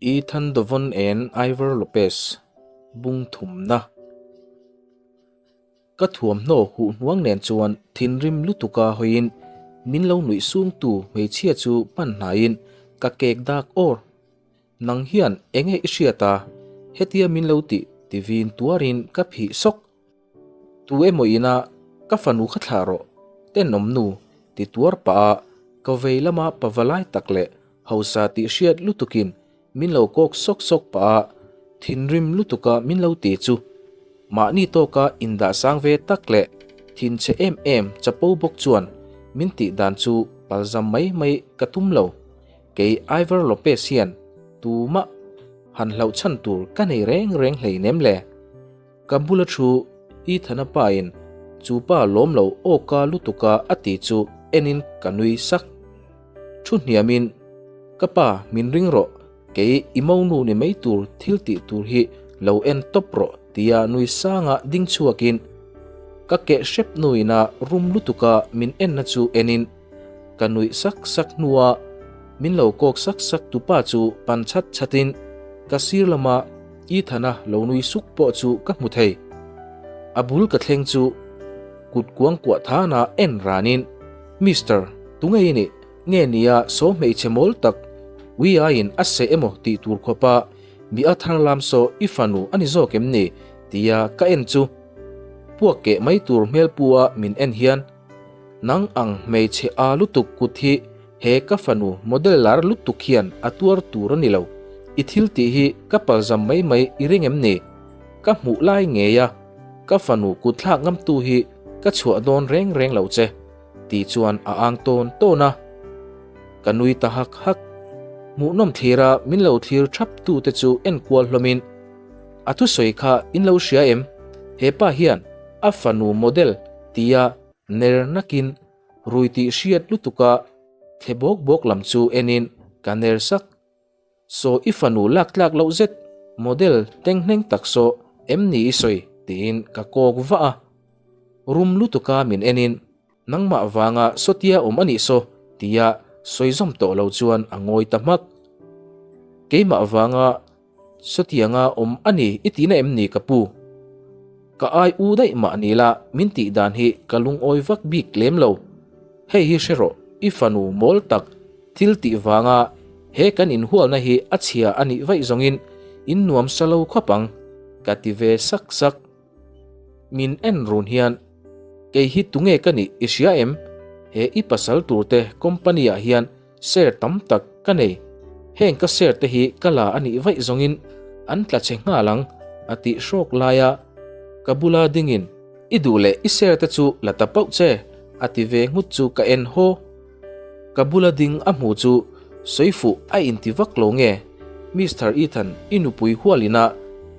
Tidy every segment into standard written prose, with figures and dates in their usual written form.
Ethan Dovon and Ivor Lopez bung thumna. Ka thuamhnaw huh hnuang nen chuan thinrim lutuka hawiin min lo nuih sungtu hmeichhia chu pan hnaiin ka kek dak awr. Nang hian enge i hriat a? Hetia min lo tih ti vin tuarin ka phih sawk. Tu emaw ina ka fanu kha thlah rawh, tenawm nu ti tuar pah a ka vei lama pavalai tak leh hausa tih hriat lutukin min lo kawk sawk sawk pah a thinrim lutuka min lo ti chu mahni tawka indah sang ve tak leh thinchhe em em chapo bawk chuan min tih dan chu palzam mai mai ka tum lo. Kei Ivor Lopez hian tumah han hlauh chhan tur ka nei reng reng hleinem le. Ka bula thu Ethana pa in chu pa lawm lo awka lutuka a ti chu enin ka nui sak. Thu hniamin, Ka pa min ring rawh, kei i monu ni mai tur thil tih tur hi lo en tawp rawh tia nui sanga ding chhuakin ka keh hrep nuina rum lutuka min enna chu enin Ka nuih sak sak hnua min lo kawk sak sak tu pa chu pan chat chatin ka sir lama Ethana lo nui suk pawh chu ka hmu thei. A bul ka thleng chu kut kuang kuah thana en ranin, Mister, tunge i nih? Nge nia saw hmeichhe mawl tak ui aiin a seh emaw tih tur khawpa mi a thar lam saw i fanu a ni zawk em ni? tia ka en chu puak keh mai tur hmelpu a min en hian Nang ang hmeichhe a lutuk kut hi he ka fanu model lar lutuk hian a tuar tur a ni lo. I thil tih hi ka palzam mai mai i ring em ni? Ka hmuh lai ngei a, ka fanu kut thlak ngamtu hi ka chhuah dawn reng reng lo che, tih chuan a ang tawn tawn a. Ka nui ta hak hak. Hmuhnawm thlira min lo thlir thap tu te chu enkual hlawmin, A thusawi kha in lo hria em? He pa hian a fanu model tia Ner nakin rui tih hriat lutuka thle bawk bawk lam chu enin ka ner sak. Saw i fanu lak tlak loh zet model tenghneng tak saw em ni i sawi tiin ka kawk vah a. Rum lutuka min enin nangmah vanga sawtia awm a nih saw tia sawi zawm tawh lo chuan a ngawi ta hmak. Keimah vanga Sawtianga awm a ni i tihna em ni ka pu? Ka ai u daih mah ni la min tih dan hi ka lungawi vak bik lem lo. Hei hi hre rawh, i fanu mawl tak thil tih vanga he kan inhualna hi a chhia a nih vaih zawngin in nuam sa lo khawp ang, ka ti ve sak sak. Min en run hian, Kei hi tunge ka nih i hria em? He i pasal turte company ah hian Share tam tak ka nei. Heng ka share te hi ka la a nih vaih zawngin an tla che nghal ang a tih hrawk laia ka bula dingin i duh leh i share te chu la ta pauh che a ti ve nghut chu ka en haw. Ka bula ding a hmu chu sawi fuh a inti vak lo nge Mister Ethan i nupui hualina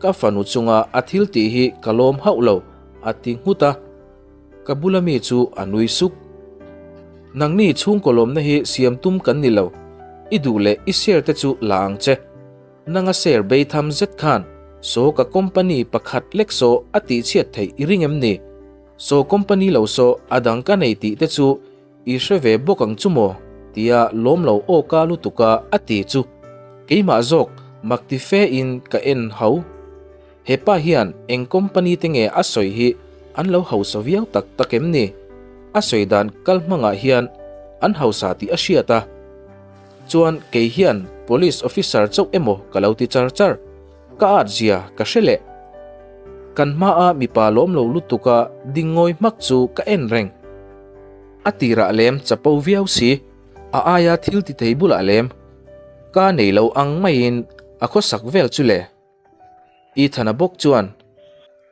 ka fanu chunga a thil tih hi ka lawm hauh lo a ti nghut a. Ka bula mi chu a nui suk. Nangni chhungkaw lawmna hi siam tum kan ni lo, i duh leh i share te chu la ang che. Nanga share bei tham zet khan saw ka company pakhat lek saw a tih chhiat theih i ring em ni? Saw company lo saw a dang ka nei tih te chu i hre ve bawk ang chu maw? tia lawm lo awka lutuka a ti chu keimah zawk mak ti fe in ka en hau. He pa hian eng company te nge a sawi hi an lo hausa viau tak tak em ni? A sawi dan kal hmangah hian an hausa tih a hriat a. Chuan kei hian police officer chauh emaw ka lo ti char char. Ka at zia ka hre leh. Kan hmaa mipa lawm lo lutuka ding ngawi hmak chu ka en reng. A tirah lem chapo viau si, a aia thil ti thei bulah lem ka nei lo ang maiin a khawsak vel chu le. Ethana bawk chuan,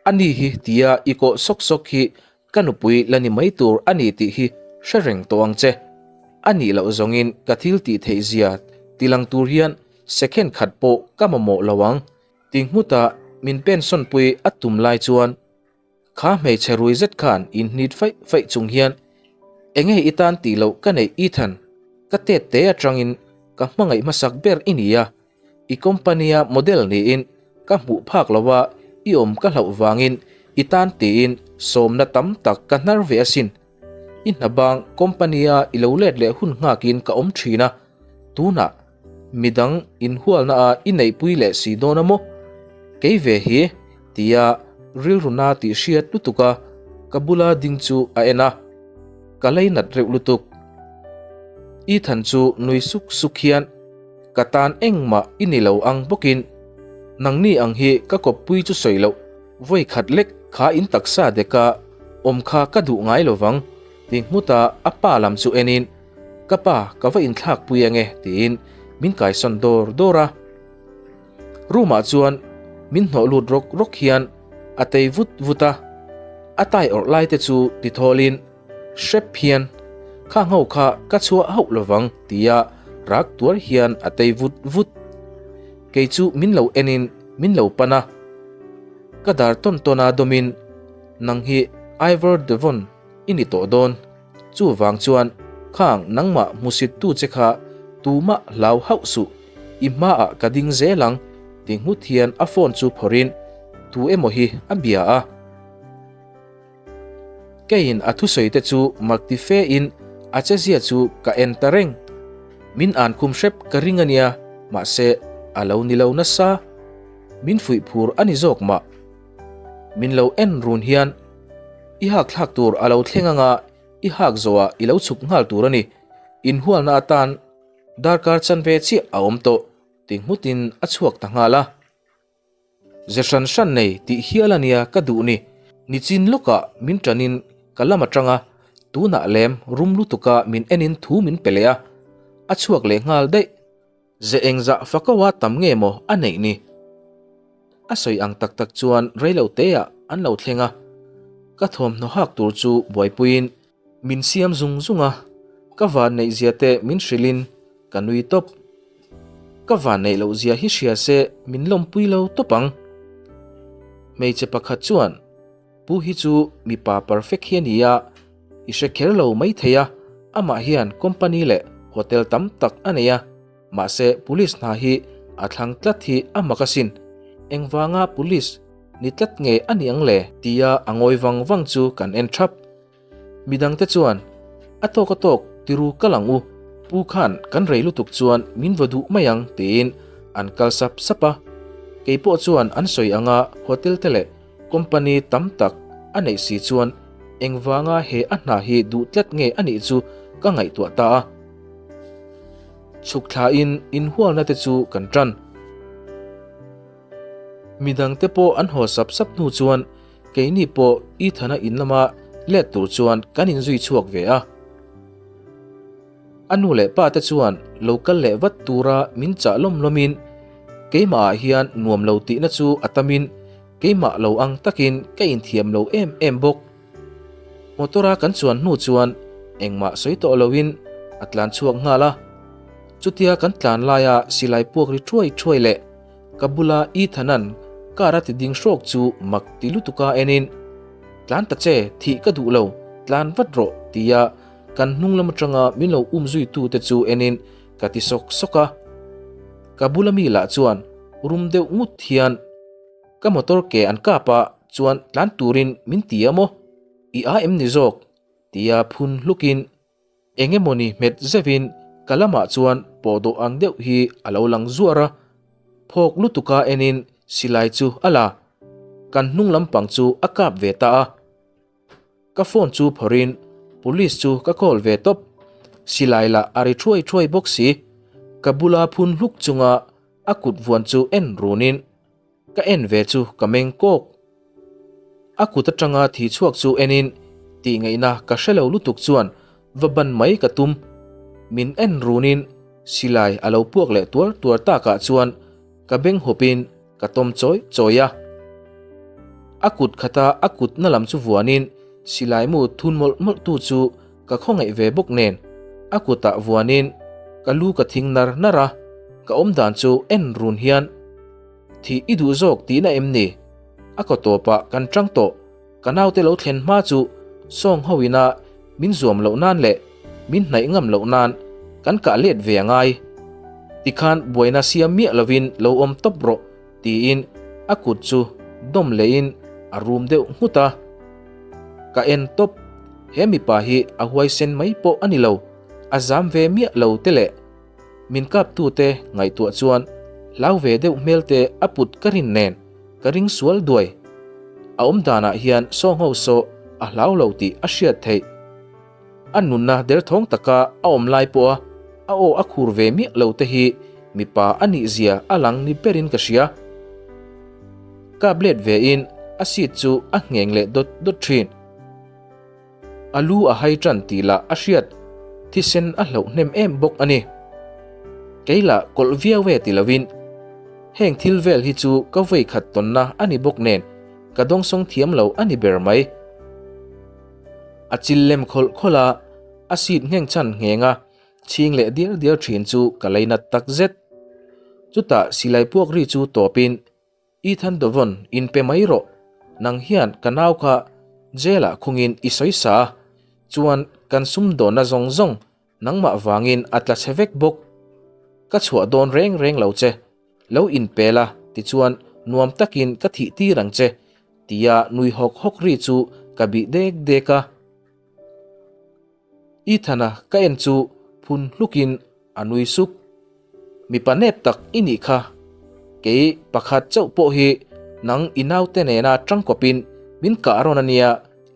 A ni hi tia i kawh sawk sawk hi ka nupui la ni mai tur a ni tih hi hre reng tawh ang che. A nih loh zawngin ka thil tih theih zia ti lang tur hian second khat pawh ka mamawh lo ang ti nghuta min pension pui a tum lai chuan Kha hmeichhe rui zet khan inhnit faih faih chung hian, Enge i tan tih loh ka neih Ethan, ka tet te atangin ka hmangaih hmasak ber i ni a, i company a model niin ka hmuh phak lo a, i awm ka hlauh vangin i tan tiin sawmna tam tak ka hnar ve asin. I hna bang company a i lo let leh hun nghakin ka awm thin a, tunah. Midang inhualna a i neihpui leh si dawn a maw? Kei ve hi, tia rilru na tih hriat lutuk a ka bula ding chu a en a, ka leinat reuh lutuk. Ethan chu nui suk suk hian ka tan engmah i ni lo ang bawkin nangni ang hi ka kawppui chu sawi loh vawi khat lek kha in taksa deka awm kha ka duh ngai lo vang ti nghut a a pa lam chu enin ka pa ka va inthlak pui ange tiin min kaisawn dawr dawr a. Room ah chuan min hnawh lut rawk rawk hian a tei vut vut a, a tai awrh lai te chu ti thawlin hrep hian kha ngho kha ka chhuah hauh lovang tia rak tuar hian a tei vut vut. Kei chu min lo enin min lo pan a, ka dar tawn tawn a dawmin nang hi Ivor Devon i ni tawh dawn. Chuvang chuan khang nangmah hmusittu che kha tumah hlau hauh suh, i hmaah ka ding zel ang ti nghut hian a phone chu phawrhin tu emaw hi a bia a. Keiin a thusawi te chu mak ti fe in a chezia chu ka en ta reng. Min an khum hrep ka ring a nia, mahse a lo ni lo nasa. Min fuih phur a ni zawk mah. Min lo en run hian I hak thlak tur a lo thleng anga i hak zawhah i lo chhuk nghal tur a ni. Inhualna atan darkar chanve chiah a awm tawh ti nghutin a chhuak ta nghal a. Ze hran hran nei tih hial a nia ka duh ni. Nichin lawkah min ṭanin ka lam aṭang a, tunah lem rum lutuka min enin thu min pe leh a, a chhuak leh nghal daih. Ze engzah fakawa tam nge maw a neih ni? A sawi ang tak tak chuan reilo teah an lo thleng a, ka thawmhnaw hak tur chu buaipuiin min siam zung zung a, ka van neih zia te min hrilhin ka nui tawp. Ka van neih loh zia hi hria se min lawmpui lo tawp ang. Hmeichhe pakhat chuan Pu hi chu mipa perfect hi a ni a, i hre kher lo mai thei a, amah hian company leh hotel tam tak a nei a, mahse police hna hi a thlang tlat hi a mak asin, engvanga police ni tlat nge a ni ang le? Tia a ngawi vang vang chu kan en thap. Midangte chuan, A tawk a tawk, tiru kal ang u, pu khan kan rei lutuk chuan min va duh mai ang tiin an kal sap sap a. Kei pawh chuan an sawi anga hotel te leh company tam tak a neih si chuan engvanga he a hna hi duh tlat nge a nih chu ka ngaihtuah ta a. Chhuk thlain inhualna te chu kan tan. Midangte pawh an haw sap sap hnu chuan keini pawh Ethana in lama let tur chuan kan inzui chhuak ve a. A nu leh pa te chuan lo kal leh vat tura min chah lawm lawmin keimahah hian nuam lo tihna chu a tamin keimah lo ang takin ka inthiam lo em em bawk. Motor-a kan chuan hnu chuan engmah sawi tawh loin a tlan chhuak nghal a. Chutia kan tlan laia silai puak ri thuai thuai leh Ka bula Ethan-a'n car a ti ding hrawk chu mak ti lutuka enin, Tlan ta che, thih ka duh lo, tlan vat rawh, tia kan hnung lam atanga min lo um zuitute chu enin ka ti sawk sawk a. Ka bula mi lah chuan rum deuh ngut hian ka motor ke an kap a chuan tlan turin min ti a maw? I a em ni zawk? tia phun hlukin Eng emawni hmet zeuhin ka lamah chuan pawhdawh ang deuh hi a lo lang zuar a, phawk lutuka enin silai chu a la, kan hnung lampang chu a kap ve ta a. Ka phone chu phawrhin police chu ka call ve tawp, silai lah a ri thuai thuai bawk si, ka bula phun hluk chunga a kut vuan chu en runin Ka en ve chu ka meng kawk. A kut atanga thi chhuak chu enin tih ngaihna ka hre lo lutuk chuan va ban mai ka tum. Min en runin silai a lo puak leh tuar tuar takah chuan ka beng hawpin ka tawm chawi chawi a. A kut khata a kut na lam chu vuanin silai mu thun mawlh mawlh tu chu ka khawngaih ve bawk nen a kutah vuanin ka lu ka thing nar nar a, ka awmdan chu en run hian Thih i duh zawk tihna em ni? A kaw tawpah kan tang tawh, ka naute lo thlen hma chu sawng ho ina min zuam loh nan leh min hnaih ngam loh nan kan kah let ve a ngai. Tikhan buaina siam miah lovin lo awm tawp rawh tiin a kut chu dawm lehin a rum deuh nghut a. Ka en tawp, he mipa hi a huaisen mai pawh a ni lo, a zam ve miah lo te leh. Min kaptute ngaihtuah chuan hlau ve deuh hmel te a put ka rin nen ka ring sual duai. A awm danah hian saw ngho saw a hlau lo tih a hriat theih. A nunna derthawng taka a awm lai pawha a aw a khur ve miah lo te hi mipa a nih zia a lang ni berin ka hria. Kap let ve in a seat chu a ngheng leh dawt dawt thin. A lu a hai tan tih lah a hriat, thisen a hlauh hnem em bawk a ni. Kei lah kawlh viau e ti lovin heng thil vel hi chu ka vei khat tawnna a ni bawk nen ka dawngsawng thiam lo a ni ber mai. A chil lem khawlh khawlh a, a seat ngheng chhan ngheng a, chhing leh diar diar thin chu ka leinat tak zet. Chutah silai puak ri chu tawpin Ethan Dovon, inpe mai rawh, nang hian ka nau kha jail ah khungin i sawi sa a, chuan kan sumdawnna zawng zawng nangmah vangin a tla chhe vek bawk. Ka chhuah dawn reng reng lo che, lo inpe la tichuan nuam takin ka thih tir ang che tia nui hawk hawk ri chu ka bih dek dek a. Ethana ka en chu phun hlukin a nui suk. Mipa nep tak i nih kha, kei pakhat chauh pawh hi nang i naute nena tangkawpin min kah rawn a nia,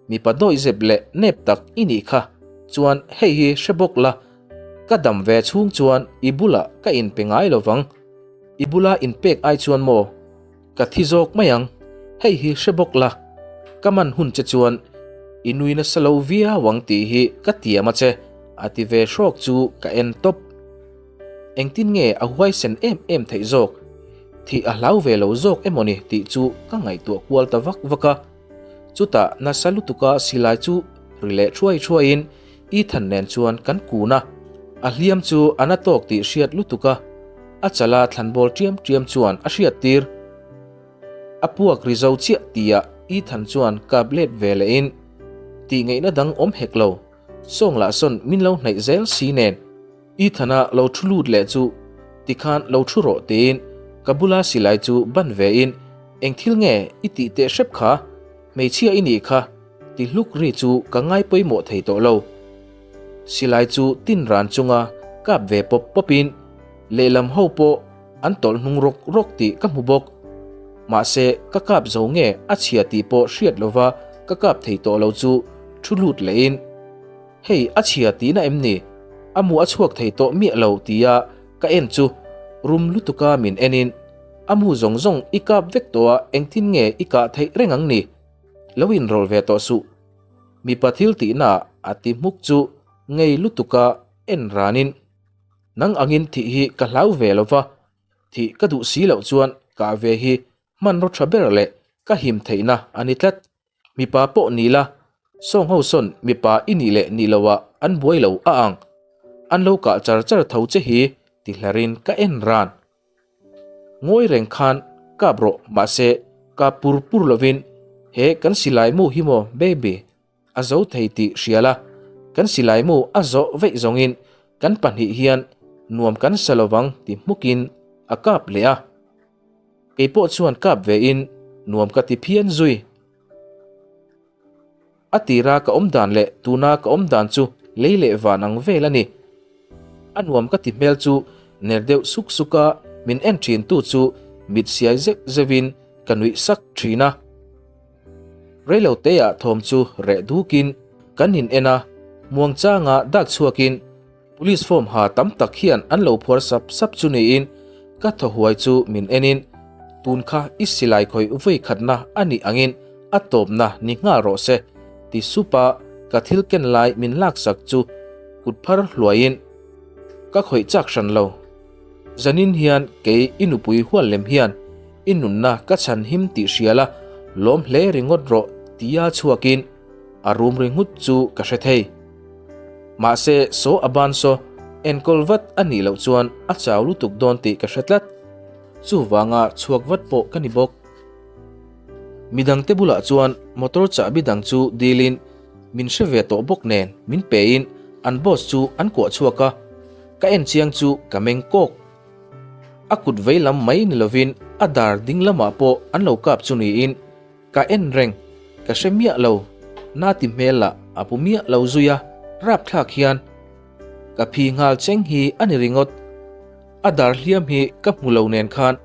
mipa dawihzep leh nep tak i nih kha, chuan hei hi hre bawk la, ka dam ve chhung chuan i bulah ka inpe ngai lo vang, i bula inpek ai chuan maw? Ka thi zawk mai ang, hei hi hre bawk la, ka man hun che chuan i nui nasa lo viau ang tih hi ka tiam a che, a ti ve hrawk chu ka en tawp. Engtin nge a huaisen em em theih zawk? Thih a hlau ve lo zawk emaw ni tih chu ka ngaihtuah kual ta vak vak a. Chutah nasa lutuka silai chu ri leh thuai thuaiin Ethan nen chuan kan kun a, a hliam chu a na tawk tih hriat lutuk a, a chala thlanbawl ṭiam ṭiam chuan a hriat tir. A puak ri zo chiah tia Ethan chuan kap let ve lehin, Tih ngaihna dang awm hek lo, sawng lah sawn min lo hnaih zel si nen. Ethana lo thu lut leh chu tikhan lo thu rawh tiin ka bula silai chu ban vein, Eng thil nge i tih teh hrep kha? Hmeichhia i nih kha ti hluk ri chu ka ngai pawimawh thei tawh lo. Silai chu tin ran chunga kap ve pawp pawpin lehlam ho pawh an tawlh hnung rawk rawk tih ka hmu bawk. Mahse ka kap zo nge a chhia tih pawh hriat lova ka kap thei tawh lo chu thu lut lehin, Hei a chhia tihna em ni? A mu a chhuak thei tawh miah lo tia ka en chu rum lutuka min enin, A mu zawng zawng i kap vek tawh a, engtin nge i kah theih reng ang ni? Lo inrawlh ve tawh suh. Mipa thil tihna a ti hmuk chu ngei lutuka en ranin, Nang angin thih hi ka hlau ve lo va, thih ka duh si loh chuan kah ve hi hmanraw tha ber leh ka him theihna a ni tlat. Mipa pawh ni la, sawng ho sawn mipa i nih leh nih loah an buai lo a ang. An lo kah char char tho che hi ti hlarin ka en ran. Ngawi reng khan kap rawh mahse kap pur pur lovin he kan silai mu hi maw baby a zo thei tih hria la, kan silai mu a zawh veih zawngin kan pahnih hian nuam kan sa lovang ti hmukin a kap leh a. Kei pawh chuan kap ve in nuam ka ti phian zui. A tira ka awm dan leh tuna ka awm dan chu lei leh van ang vel a ni. A nuam ka ti hmel chu ner deuh suk suk a min en thin tu chu mit siai zeuh zeuh in ka nuih sak thin a. Reilo te ah thawm chu reh duk in kan in en a, muangchang a dak chhuak in Police form ha tam tak hian an lo phuar sap sap chu niin ka thaw huai chu min enin tun kha i silai khawih vawi khatna a nih angin a tawpna ni nghal rawh se ti sup a ka thil ken lai min laksak chu kut phar hluaiin ka khawih chak hran lo. Zanin hian kei i nupui hual lem hian i nunna ka chhan him tih hria la lawm hle ringawt rawh tia chhuakin a rum ri nghut chu ka hre thei. Mahse, saw a ban saw enkawl vat a nih loh chuan a chau lutuk dawn tih ka hre tlat. Chuvanga chhuak vat pawh ka ni bawk. Midangte bulah chuan motor chahbi dang chu dilin min hre ve tawh bawk nen min pein an boss chu an kuah chhuak a, ka en chiang chu ka meng kawk. A kut vei lam mai ni lovin a dar ding lamah pawh an lo kap chu niin Ka en reng, ka hre miah lo, na ti hmel lah a pu miah lo zui a, rapthlak hian ka phi nghal cheng hi a ni ringawt. A dar hliam hi ka hmu lo nen khan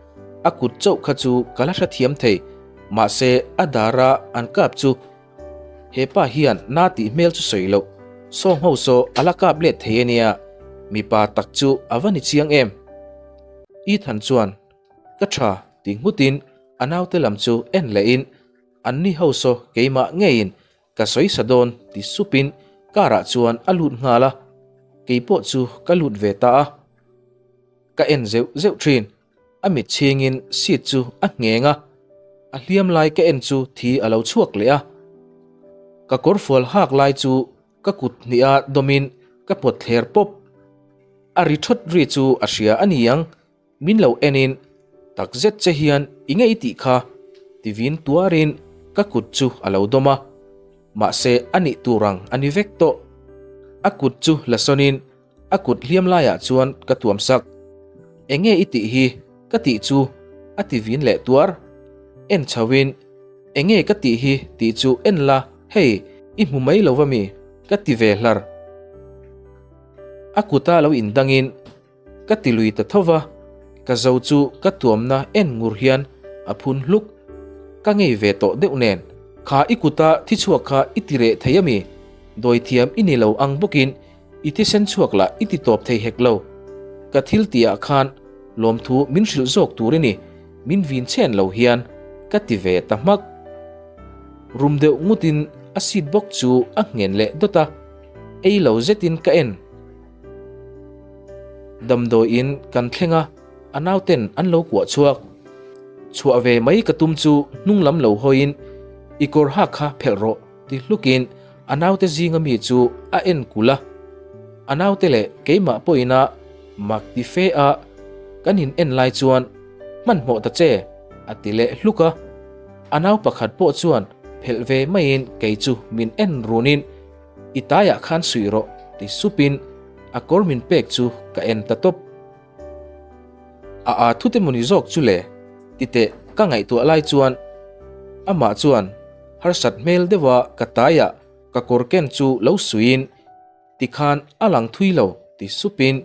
a kut chauh kha chu ka la hrethiam thei, mahse a dara an kap chu he pa hian na tih hmel chu sawi loh, sawng ho saw a la kap let thei a nia, mipa tak chu a va ni chiang em? Ethan chuan ka tha ti nghutin a naute lam chu en lehin anni ho saw keimah ngeiin Ka sawi sa dawn ti supin car ah chuan a lut nghal a, keipawh chu ka lut ve ta a. Ka en zeuh zeuh thin, a mit chhingin seat chu a ngheng a, a hliam lai ka en chu thi a lo chhuak leh a. Ka kawrfual hak lai chu ka kut hniha dawmin ka pawt thler pawp. A ri thawt ri chu a hria a ni ang. Min lo en in, tak zet che hian i ngei tih kha ti vin tuarin ka kut chu a lo dawm a, mahse a nih tur ang a ni vek tawh. A kut chu la sawn in a kut hliam laiah chuan ka tuam sak. Enge i tih hi ka tih chu a ti vin leh tuar. En chho in, enge ka tih hi tih chu en la, hei i hmu mai lo va mi ka ti ve hlar. A kuta lo indang in Ka ti lui ta tho va, ka zo chu ka tuamna en ngur hian a phun hluk. Ka ngei ve tawh deuh nen, kha i kuta thi chhuak kha i ti reh thei ami? Dawithiam i ni lo ang bawkin i thisen chhuak lah i ti tawp thei hek lo. Ka thil tihah khan lawmthu min hrilh zawk tur i ni, min vin chhen lo hian ka ti ve ta hmak. Rum deuh ngutin a seat bawk chu a nghen leh dawt a, ei lo zetin ka en. Damdawiin kan thleng a, a nauten an lo kuah chhuak. Chhuah ve mai ka tum chu hnung lam lo hawiin i kawr hak kha phelh rawh ti hlukin a naute zinga mi chu a en kulh a. A naute leh keimah pawhin a mak ti fe a, kan in en lai chuan hmanhmawh ta che a ti leh hluk a. A nau pakhat pawh chuan phelh ve maiin kei chu min en runin I taiah khan suih rawh ti supin a kawr min pek chu ka en ta tawp. A aa thut emawni zawk chu le? Ti teh ka ngaihtuah lai chuan amah chuan harsat hmel deuha ka taiah ka kawr ken chu lo suihin tikhan a lang thui lo ti supin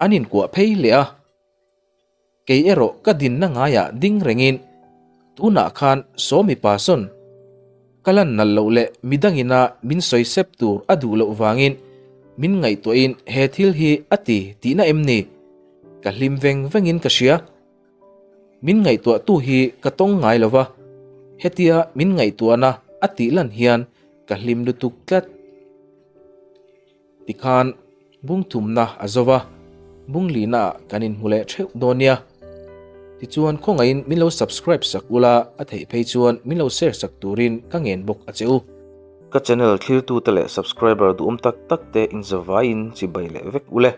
an inkuah phei leh a. Kei erawh ka dinna ngaiah ding rengin tunah khan Sawmi pa sawn ka lan nalh loh leh midangina min sawi sep tur a duh loh vangin min ngaihtuahin he thil hi a ti tihna em ni? Ka hlim veng vengin ka hria. Min ngaihtuahtu hi ka tawng ngai lo va, hetia min ngaihtuahna a tih lan hian ka hlim lutuk tlat. Tikhan bung thumna a zo va, bung lihna ah kan inhmu leh theuh dawn nia. Tichuan khawngaihin min lo subscribe sak ula, a theih phei chuan min lo share sak turin ka ngen bawk a che u. Ka channel thlirtute leh subscriber duhawm tak tak te inzavaiin chibai leh vek ule.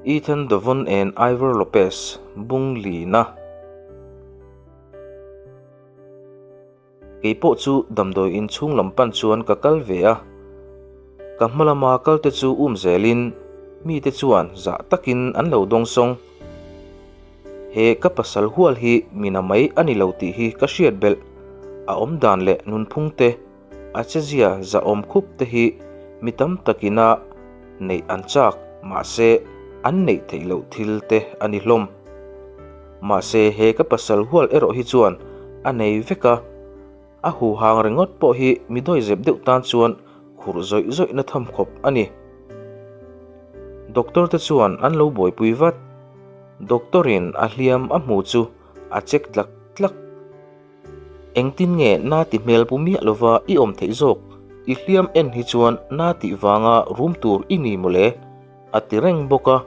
Ethan Devon and Ivor Lopez bung lihna. Kei pawh chu damdawi in chhung lam pan chuan ka kal ve a, ka hma lama kal te chu um zelin mite chuan zah takin an lo dawng sawng. He ka pasal hual hi mina mai a ni lo tih hi ka hriat belh, a awm dan leh nunphung te, a chezia zahawm khup te hi mi tam takina neih an chak, mahse an neih theih loh thil te a ni hlawm. Mahse he ka pasal hual erawh hi chuan a nei vek a, a huhang ringawt pawh hi mi dawihzep deuh tan chuan khurh zawih zawih na tham khawp a ni. Doctor te chuan an lo buaipui vat. Doctor in a hliam a hmu chu a check tlak tlak. Engtin nge na ti hmel pu miah lova i awm theih zawk? I hliam en hi chuan na tih vanga rum tur i ni mawle, a ti reng bawk a.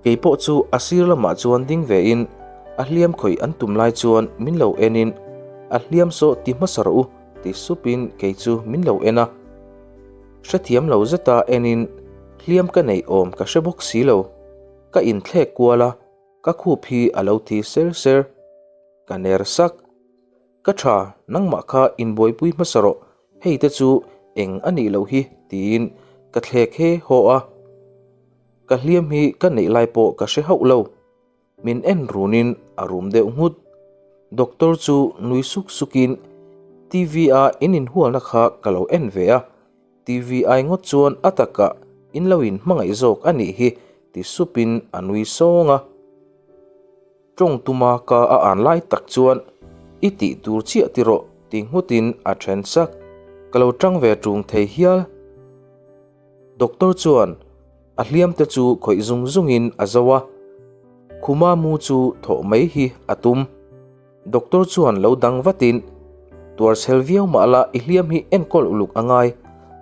Kei pawh chu a sir lamah chuan ding vein a hliam khawih an tum lai chuan min lo enin a hliam saw ti hmasa rawh u ti supin kei chu min lo en a. Hrethiam lo zeta enin hliam ka neih awm ka hre bawk si lo. Ka inthlek kual a, ka khup hi a lo thi ser ser. Ka ner sak. Ka tha, nangmah kha inbuaipui hmasa rawh, hei te chu eng a nih loh hi tiin ka thlek he haw a. Ka hliam hi ka neih lai pawh ka hre hauh lo. Min en runin a rum deuh nghut. Doctor chu nui suk sukin TV a in inhualna kha ka lo en ve a, TV ai ngawt chuan a takah. In lo in hmangaih zawk a nih hi ti supin a nui sawng a. Tawng tuma ka a an lai tak chuan i tih tur chiah ti rawh ti nghutin a then sak. Ka lo tang ve tung thei hial. Doctor chuan a hliam te chu khawih zung zungin a zo a, khuma mu chu thawh mai hi a tum. Doctor chuan lo dang vatin, Tuar chhel viau mah la i hliam hi enkawl uluk a ngai,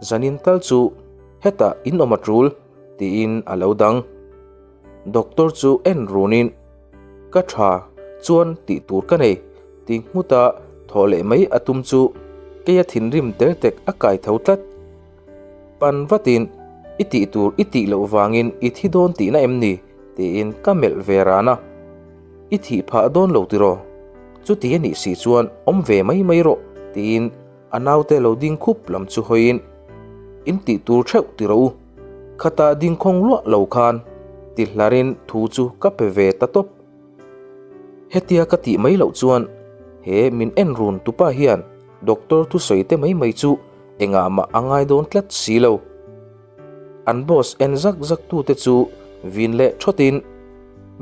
zanin tal chu hetah in awm a tul, tiin a lo dang. Doctor chu en runin, Ka tha, chuan tih tur ka nei, ti nghuta thawh leh mai a tum chu keia thinrim tel tek a kai tho tlat. Pan vatin, I tih tur i tih loh vangin i thi dawn tihna em ni? tiin ka melh ve ran a. I thih phah dawn lo tiraw? Chuti a nih si chuan awm ve mai mai rawh, tiin a naute lo ding khup lam chu hawiin, In tih tur theuh tiraw u, khatah ding khawng luah lo khan, ti hlarin thu chu ka pe ve ta tawp. Hetia ka tih mai loh chuan he min en run tupa hian doctor thusawi te mai mai chu engah mah a ngai dawn tlat si lo. An boss en zak zak tute chu vin leh thawtin,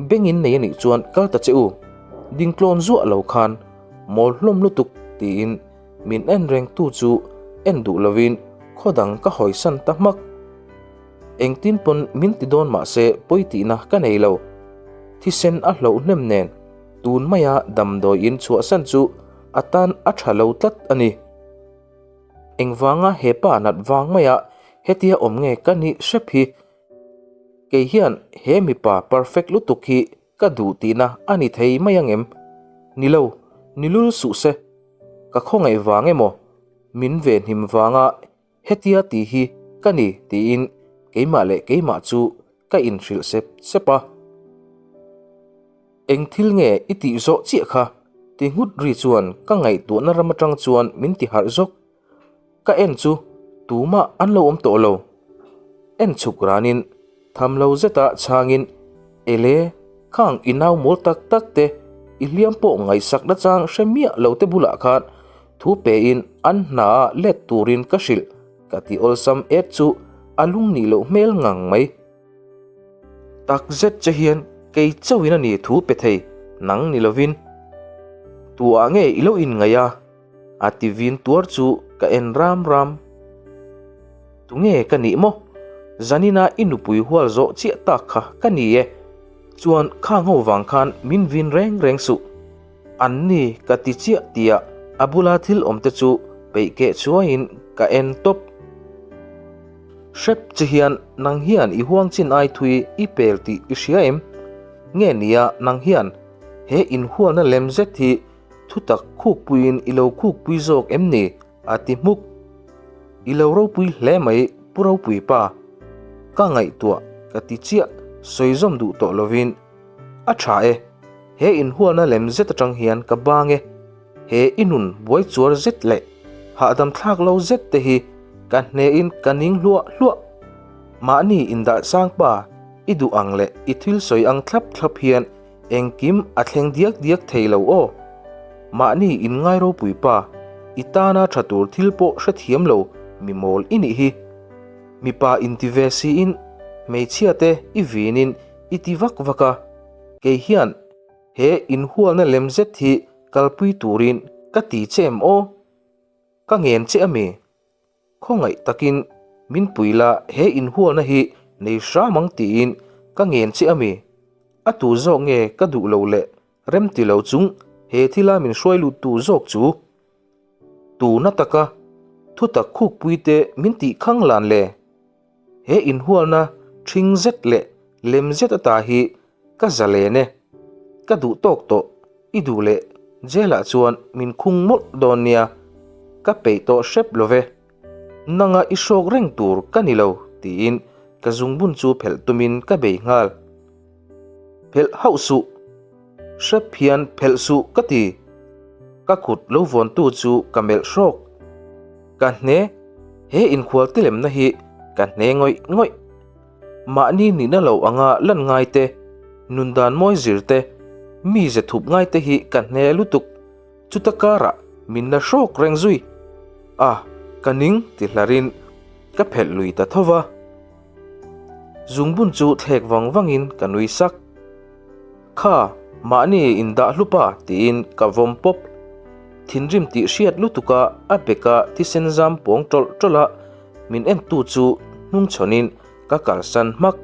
Bengin nei a nih chuan kal ta che u, ding tlawn zuah lo khan mawl hlawm lutuk tiin min en reng tu chu en duh lovin khaw dang ka hawisan ta hmak. Engtin pawn min ti dawn mah se pawi tihna ka nei lo. Thisen a hloh hnem nen tun maia damdawi in chhuahsan chu a tan a tha lo tlat a ni. Engvanga he pa nat vang maia hetia awm nge ka nih hrep hi? Kei hian he mipa perfect lutuk hi ka duh tihna a ni thei mai ang em? Ni lo, ni lul suh se. Ka khawngaih vang emaw, min venhim vanga hetia tih hi ka ni tiin keimah leh keimah chu ka inhrilh sep sep a. Eng thil nge i tih zawh chiah kha? ti nghut ri chuan ka ngaihtuahna ram atang chuan min ti harh zawk. Ka en chu tumah an lo awm tawh lo. En chhuk ranin tham lo zeta chhangin, Ele, khang i nau mawl tak tak te, i hliam pawh ngaihsak nachang hre miah lo te bulah khan thu pein an hnaah let turin ka hrilh ka ti awlsam et chu a lung nih loh hmel ngang mai. Tak zet che hian kei chauhin a ni thu pe thei, nang ni lovin. Tuah nge i lo inngaih a? A ti vin tuar chu ka en ram ram. Tunge ka nih maw? Zanina i nupui hual zawh chiah tak kha ka ni e. Chuan khang ho vang khan min vin reng reng suh. An ni ka ti chiah tia a bula thil awm te chu peih keh chuaiin ka en tawp. Hrep che hian nang hian i huang chin ai thui i pel tih i hria em? Nge nia nang hian he inhualna lem zet hi thutak khukpuiin i lo khukpui zawk em ni? a ti hmuk. I lo ropui hle mai Pu Ropui pa. Ka ngaihtuah ka ti chiah sawi zawm duh tawh lovin a tha e, he inhualna lem zet atang hian ka bang e. He i nun buai chuar zet leh hahdam thlak lo zet te hi ka hnehin ka ning hluah hluah. Mahni indah sang pa i duh ang leh i thil sawi ang thlap thlap hian engkim a thleng diak diak thei lo aw. Mahni inngai ropui pa, i tana tha tur thil pawh hrethiam lo mi mawl i nih hi. Mipa inti ve siin hmeichhia te i vinin i ti vak vak a, kei hian He inhualna lem zet hi kalpui turin ka ti che em aw? Ka ngen che ami? Khawngaih takin min pui la he inhualna hi nei hram ang tiin ka ngen che ami? A tu zawk nge ka duh lo leh rem ti lo chung he thila min hruai lut tu zawk chu? Tuna taka thutak khukpui te min tih khang lan le? He inhualna ṭhing zet leh lem zet ata hi ka za len e. Ka duh tawk tawh, i duh leh jail ah chuan min khung mawlh dawn nia, ka peih tawh hrep lo ve. Nanga i hrawk reng tur ka ni lo tiin ka zungbun chu phelh tumin ka bei nghal. Phelh hauh suh, hrep hian phelh suh ka ti. Ka kut lo vawntu chu ka melh hrawk. Ka hne, he inkhual tilemna hi ka hne ngawih ngawih. Mahni nihna lo anga lan ngai te, nun dan mawi zir te, mi ze thup ngai te hi ka hne lutuk. Chuta karah min la hrawk reng zui. A, ka ning ti hlarin ka phelh lui ta tho va. Zungbun chu thlek vang vangin ka nui sak. Kha, mahni indah hlup a tiin ka vawm pawp. Thinrim tih hriat lutuka a beka thisen zam pawng tawlh tawlh a, min entu chu hnungchhawnin ka kalsan hmak.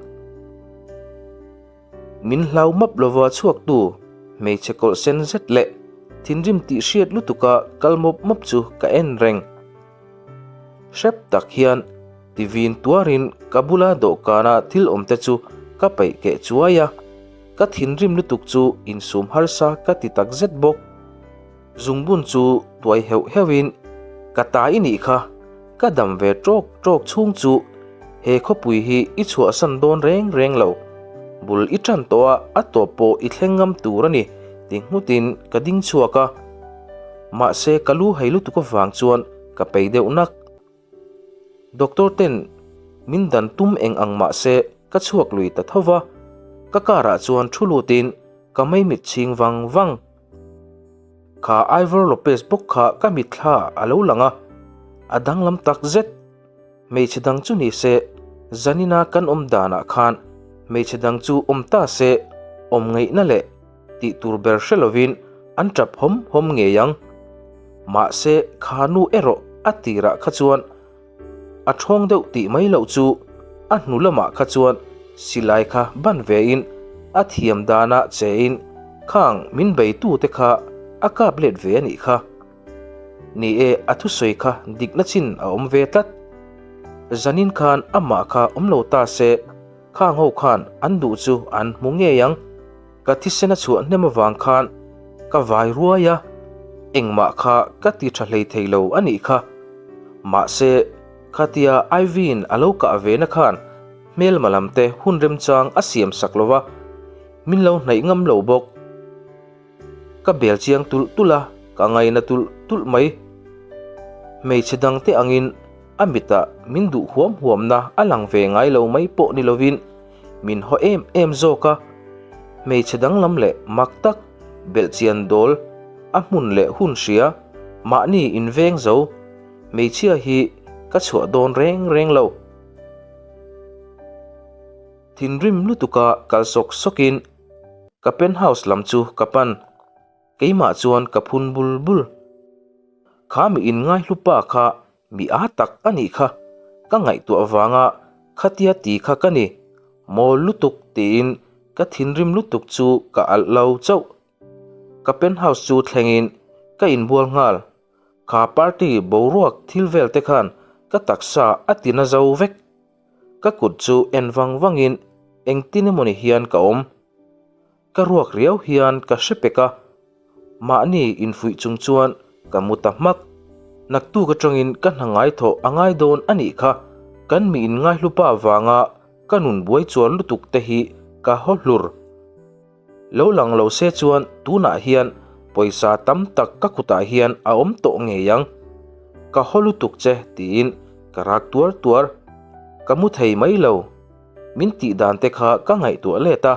Min hlau map lova chhuaktu hmeichhe kawlh sen zet leh thinrim tih hriat lutuka kal mawp mawp chu ka en reng. Hrep tak hian tivin tuarin ka bula dawhkana thil awm te chu ka peih keh chuai a, ka thinrim lutuk chu insum harsa ka ti tak zet bawk. Zungbun chu tuai heuh heuhin ka ta i nih kha, ka dam ve tawk tawk chhung chu he khawpui hi i chhuahsan dawn reng reng lo, bul i tan tawh a a tawp pawh i thleng ngam tur a ni ti nghutin ka ding chhuak a. Mahse ka lu hei lutuk avang chuan ka pei deuh nak. Doctor ten min dan tum eng ang mahse ka chhuak lui ta tho va, ka car ah chuan thu lutin ka maimit chhing vang vang. Kha Ivor Lopez bawk kha ka mitthla a lo lang a, a danglam tak zet. Hmeichhe dang chu ni se, zanina kan awm danah khan hmeichhe dang chu awm ta se awm ngaihna leh tih tur ber hre lovin an tap hawm hawm ngei ang. Mahse kha nu erawh a tirah kha chuan a thawng deuh tih mai loh chu a hnu lamah kha chuan silai kha ban vein a thiam danah chein khang min beitute kha a kap let ve a nih kha. Ni e, a thusawi kha dikna chin a awm ve tlat. Zanin khan amah kha awm lo ta se, khang ho khan an duh chu an hmu ngei ang. Ka thisen a chhuah hnem avang khan ka vai ruai a, engmah kha ka ti tha hlei thei lo a nih kha. Mahse, khatia Ivy-in a lo kah ve na khan hmelma lam te hun remchang a siam sak lo va, min lo hnaih ngam lo bawk. Ka bel chiang tulh tulh a, ka ngaina tulh tulh mai. Hmeichhe dangte angin a mitah min duh huam huamna a lang ve ngai lo mai pawh ni lovin min haw em em zawk a. Hmeichhe danglam leh mak tak belhchian dawl a hmun leh hun hria mahni inveng zo hmeichhia hi ka chhuah dawn reng reng lo. Thinrim lutuka kal sawk sawkin Ka penthouse lam chu ka pan, keimah chuan ka phun bul bul. Kha mi inngaihlu pa kha mi â tak a nih kha, ka ngaihtuah vanga khatia ti kha ka ni, mawl lutuk tiin ka thinrim lutuk chu ka alh lo chauh. Ka penthouse chu thlengin ka inbual nghal, kha party boruak thil vel te khan ka taksa a ti na zo vek. Ka kut chu en vang vangin engtin emawni hian ka awm. Ka ruak riau hian ka hre pek a, mahni infuih chung chuan ka mu ta hmak. Naktuk atangin ka hna ngai thawh a ngai dawn a nih kha, kan mi inngaihlupa vanga ka nun buai chuar lutuk te hi ka haw hlur. Lo lang lo se chuan tunah hian pawisa tam tak ka kutah hian a awm tawh ngei ang. Ka haw lutuk che tiin ka rak tuar tuar. Ka mu thei mai lo. Min tih dan te kha ka ngaihtuah let a,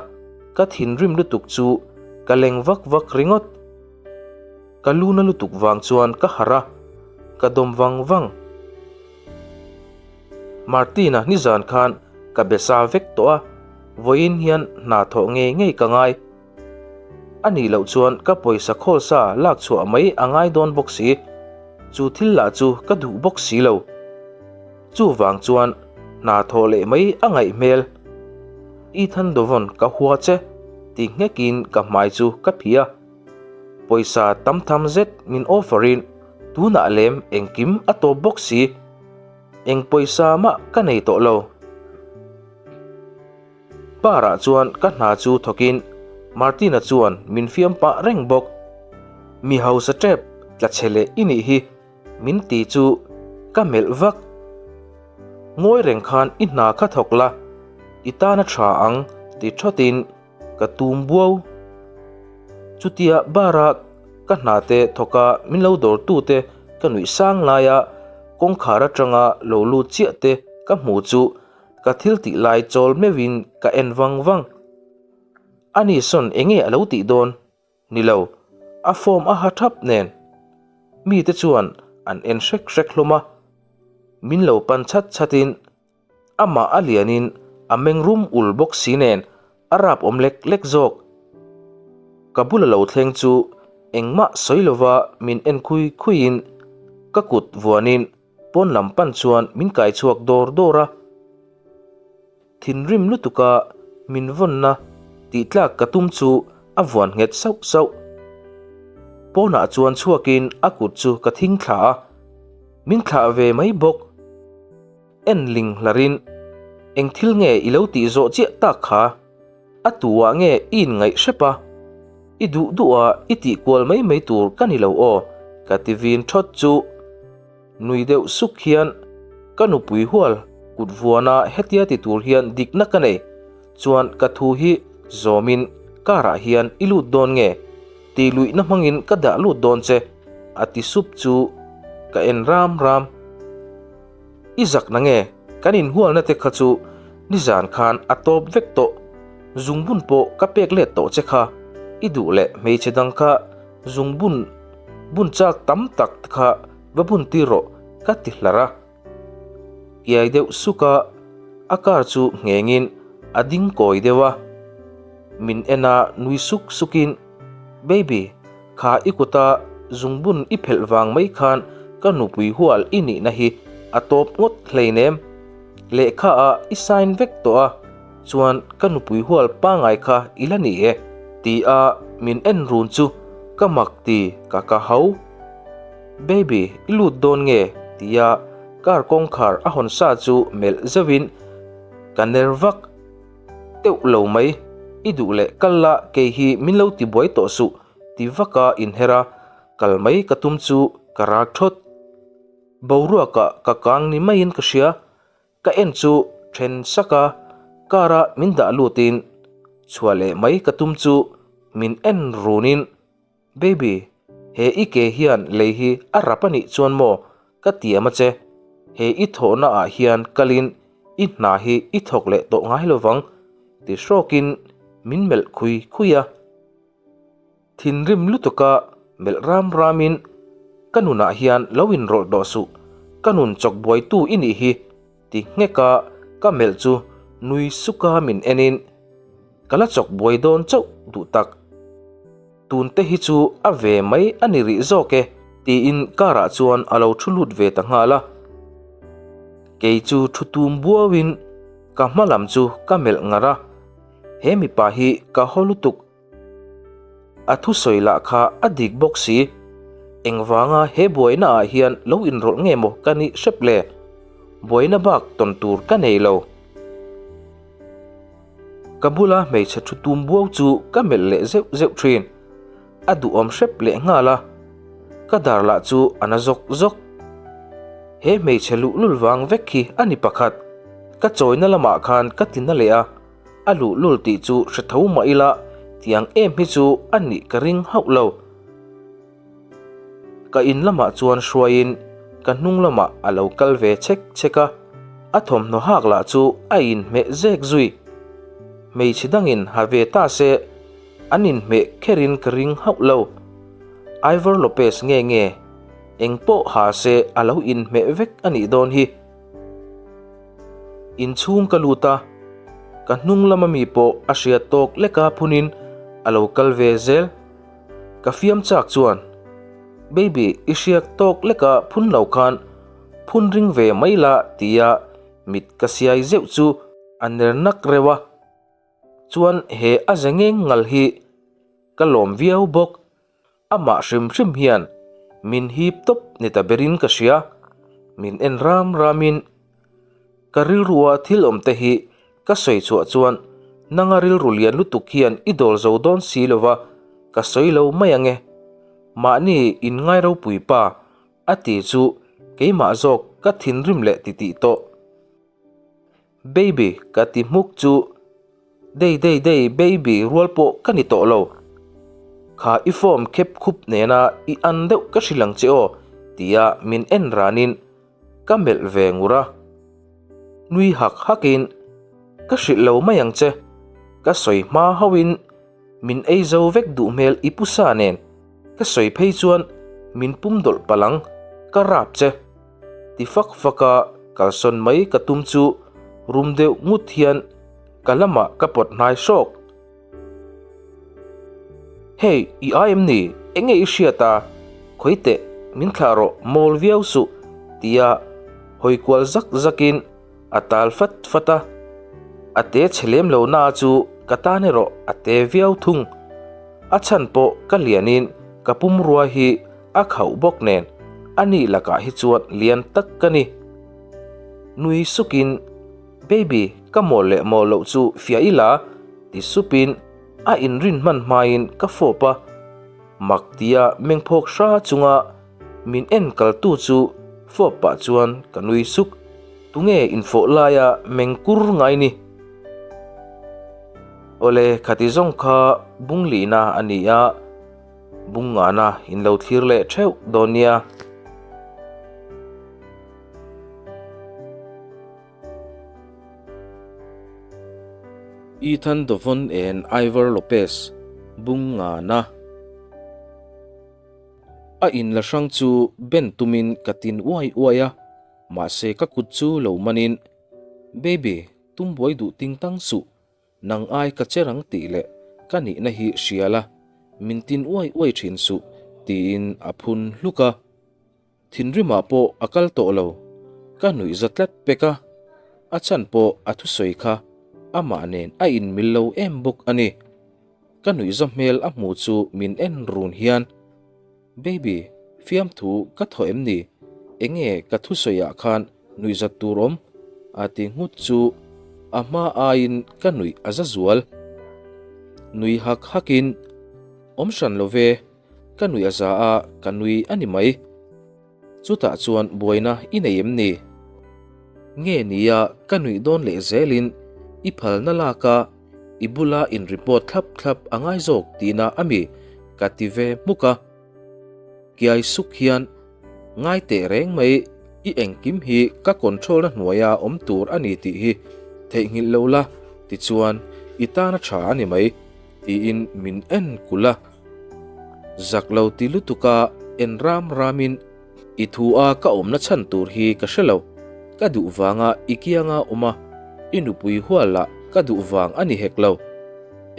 ka thinrim lutuk chu ka leng vak vak ringawt. Ka lu na lutuk vang chuan ka harh a, ka dawm vang vang. Martina nizan khan ka be sa vek tawh a, vawiin hian hna thawh ngei ngei ka ngai. A nih loh chuan ka pawisa khawl sa lak chhuah mai a ngai dawn bawk si, chu thil lah chu ka duh bawk si lo. Chuvang chuan hna thawh leh mai a ngaih hmel. Ethan Dovon ka hua che ti nghekin ka hmai chu ka phih a. Pawisa tam tham zet min offer in tunah lem engkim a tawp bawk si. Eng pawisa mah ka nei tawh lo. Bar ah chuan ka hna chu thawk in Martina chuan min fiam pah reng bawk. Mi hausa tep tla chhe leh i nih hi min ti chu ka melh vak. Ngawi reng khan i hna kha thawk la, i tan a tha ang ti thawt in Ka tum buau. Chutia bar-a ka hna te thawka min lo dawrtute ka nuih sang laia kawngkhar atanga lo lut chiah te ka hmu chu ka thil tih lai chawl meuhin ka en vang vang. Ani sawn enge a lo tih dawn? Ni lo, a form a ha thap nen. Mite chuan an en hrek hrek hlawm a. Min lo pan chat chatin Amah a lianin A meng rum ul bawk si nen a rap awm lek lek zawk. Ka bula lo thleng chu engmah sawi lova min en khui khuiin ka kut vuanin pawn lam pan chuan min kai chhuak dawr dawr a. Thinrim lutuka min vawnna tih tlak ka tum chu a vuan nghet sauh sauh. Pawnah chuan chhuakin a kut chu ka thing thla a, min thlah ve mai bawk. En ling hlarin, Eng thil nge i lo tih zawh chiah tak kha? A tuah nge i inngaih hrep a? I duh duh a i tih kual mai mai tur ka ni lo aw, ka ti vin thawt chu. Nui deuh suk hian, Ka nupui hual kut vuana hetia ti tur hian dikna ka nei, chuan ka thu hi zawmin car ah hian i lut dawn nge? Ti luihna hmangin ka dah lut dawn che, a ti sup chu ka en ram ram. I zak na nge? Kan inhualna te kha chu nizan khan a tawp vek tawh, zungbun pawh ka pek let tawh che kha, i duh leh hmeichhe dang kha zungbun bun chak tam tak te kha va bun tir rawh ka ti hlar a. Kiai deuh suk a, a car chu nghengin a ding kawi deuh a. Min en a nui suk sukin, Baby, kha i kuta zungbun i phelh vang mai khan ka nupui hual i nihna hi a tawp ngawt hleinem. Lehkha ah i sign vek tawh a, chuan ka nupui hual pangai kha i la ni e, ti a min en run chu ka mak ti ka ka hau. Baby, i lut dawn nge? ti a car kawngkhar a hawn sa chu melh zeuhin ka ner vak teuh lo mai. I duh leh kal la kei hi min lo tibuai tawh suh ti vaka inher a, kal mai ka tum chu ka rak thawt. Boruakah ka kang ni maiin ka hria. Ka en chu then sak a, car a min dah lutin chhuah leh mai ka tum chu min en runin, Baby, he i ke hian lei hi a rap a nih chuan maw ka tiam a che, he i thawhna ah hian kalin i hna hi i thawk leh tawh ngai lovang ti hrawkin min melh khui khui a. Thinrim lutuka melh ram ramin, Ka nunah hian lo inrawlh tawh suh, ka nun chawk buaitu i nih hi, ti ngheka ka melh chu nui suka min enin, Ka la chawk buai dawn chauh duh tak. Tunte hi chu a ve mai a ni rih zawk e, tiin car ah chuan a lo thu lut ve ta nghal a. Kei chu thu tum buauin ka hma lam chu ka melh ngar a, he mipa hi ka haw lutuk. A thusawi lah kha a dik bawk si. Engvanga he buaina ah hian lo inrawlh nge maw ka nih hrep le? Buaina bak tawn tur ka nei lo. Ka bula hmeichhe thu tum buau chu ka melh leh zeuh zeuh thin. A duhawm hrep leh nghal a. Ka dar lah chu a na zawk zawk. He hmeichhe luhlul vang vek hi a ni pakhat. Ka chawina lamah khan ka ti na leh a. A luhlul tih chu hre tho mah ila tiang em hi chu a nih ka ring hauh lo. Ka in lamah chuan hruaiin ka hnung lamah a lo kal ve chek chek a, a thawmhnaw hak lah chu a inhmeh zek zui. Hmeichhe dangin ha ve ta se an inhmeh kherin ka ring hauh lo. Ivor Lopez nge nge eng pawh ha se a lo inhmeh vek a nih dawn hi. Inchhung ka lut a, ka hnung lama mi pawh a hriat tawk leka phunin a lo kal ve zel. Ka fiam chak chuan, Baby, i hriat tawk leka phun lo khan phun ring ve mai la tia mit ka siai zeuh chu a ner nak reuh a. Chuan he a ze ngeng ngal hi ka lawm viau bawk. Amah hrim hrim hian min hip tawp ni ta berin ka hria. Min en ram ramin ka rilrua thil awm te hi ka sawi chhuah chuan nanga rilru lian lutuk hian i dawl zo dawn si lova ka sawi lo mai ange. Mahni in ngai ropui pa a ti chu keimah zawk ka thinrim leh titih tawh. Baby ka ti hmuk chu Dei dei dei baby rual pawh ka ni tawh lo. Kha i form khep khup nena i an deuh ka hrilh ang che aw tia min en ranin ka melh ve ngur a. Nui hak hakin ka hrilh lo mai ang che, ka sawi hma hauhin min ei zo vek duh hmel i pu sa nen ka sawi phei chuan min pum dawlh palh ang, ka rap che. Ti fak fak a kalsawn mai ka tum chu rum deuh ngut hian. Ka lamah ka pawt hnai hrawk. Hey, i ai em ni? Enge i hriat a? Khawi teh, min thlah rawh, mawl viau suh, tia hawi kual zak zakin a tal fat fat a. A te chhe lem lo na chu ka tan erawh a te viau thung. A chhan pawh ka lianin ka pumrua hi a khauh bawk nen a nih lakah hi chuan lian tak ka ni. Nui sukin. Baby, ka mawl leh mawl loh chu fiah ila, ti supin a inrin hman hmain ka fawp a. Mak tia mengphawk hra chunga min en kaltu chu fawp pah chuan ka nui suk. Tunge infawh laia meng kur ngai ni? Awle, khati zawng kha bunglihna a ni a, bungngahna in lo thlir leh theuh dawn nia. Ethan Dovon and Ivor Lopez bung ngana. A in la hrang chu ben tumin ka tin uai uai a, mahse ka kut chu lo manin, Baby, tum buai duh ting tang suh, nang ai ka che rang tih leh ka nihna hi hria la, min tin uai uai thin suh, tiin a phun hluk a. Thinrimah pawh a kal tawh lo, ka nuih za tlat pek a, a chhan pawh a thusawi kha amah nen a inmil lo em bawk a ni. Ka nuih za hmel a hmu chu min en run hian, Baby, fiamthu ka thaw em ni? Enge ka thusawiah khan nuih zat tur awm? a ti nghut chu a hma aiin ka nuih a za zual. Nui hak hakin, Awm hran lo ve, Ka nuih a za a, ka nui a ni mai. Chutah chuan buaina i nei em ni? Nge nia ka nuih dawn leh zelin i phalna lak a, i bula in report thlap thlap a ngai zawk tihna a mi? Ka ti ve hmuk a. Kiai suk hian ngai teh reng mai, i engkim hi ka control na hnuaia awm tur a ni tih hi theihnghilh lo la, tichuan i tan a tha a ni mai tiin min en kulh a. Zak lo ti lutuk a en ram ramin i thu a ka awmna chhan tur hi ka hre lo, ka duh vanga i kianga awm a, i nupui hual lah ka duh vang a ni hek lo.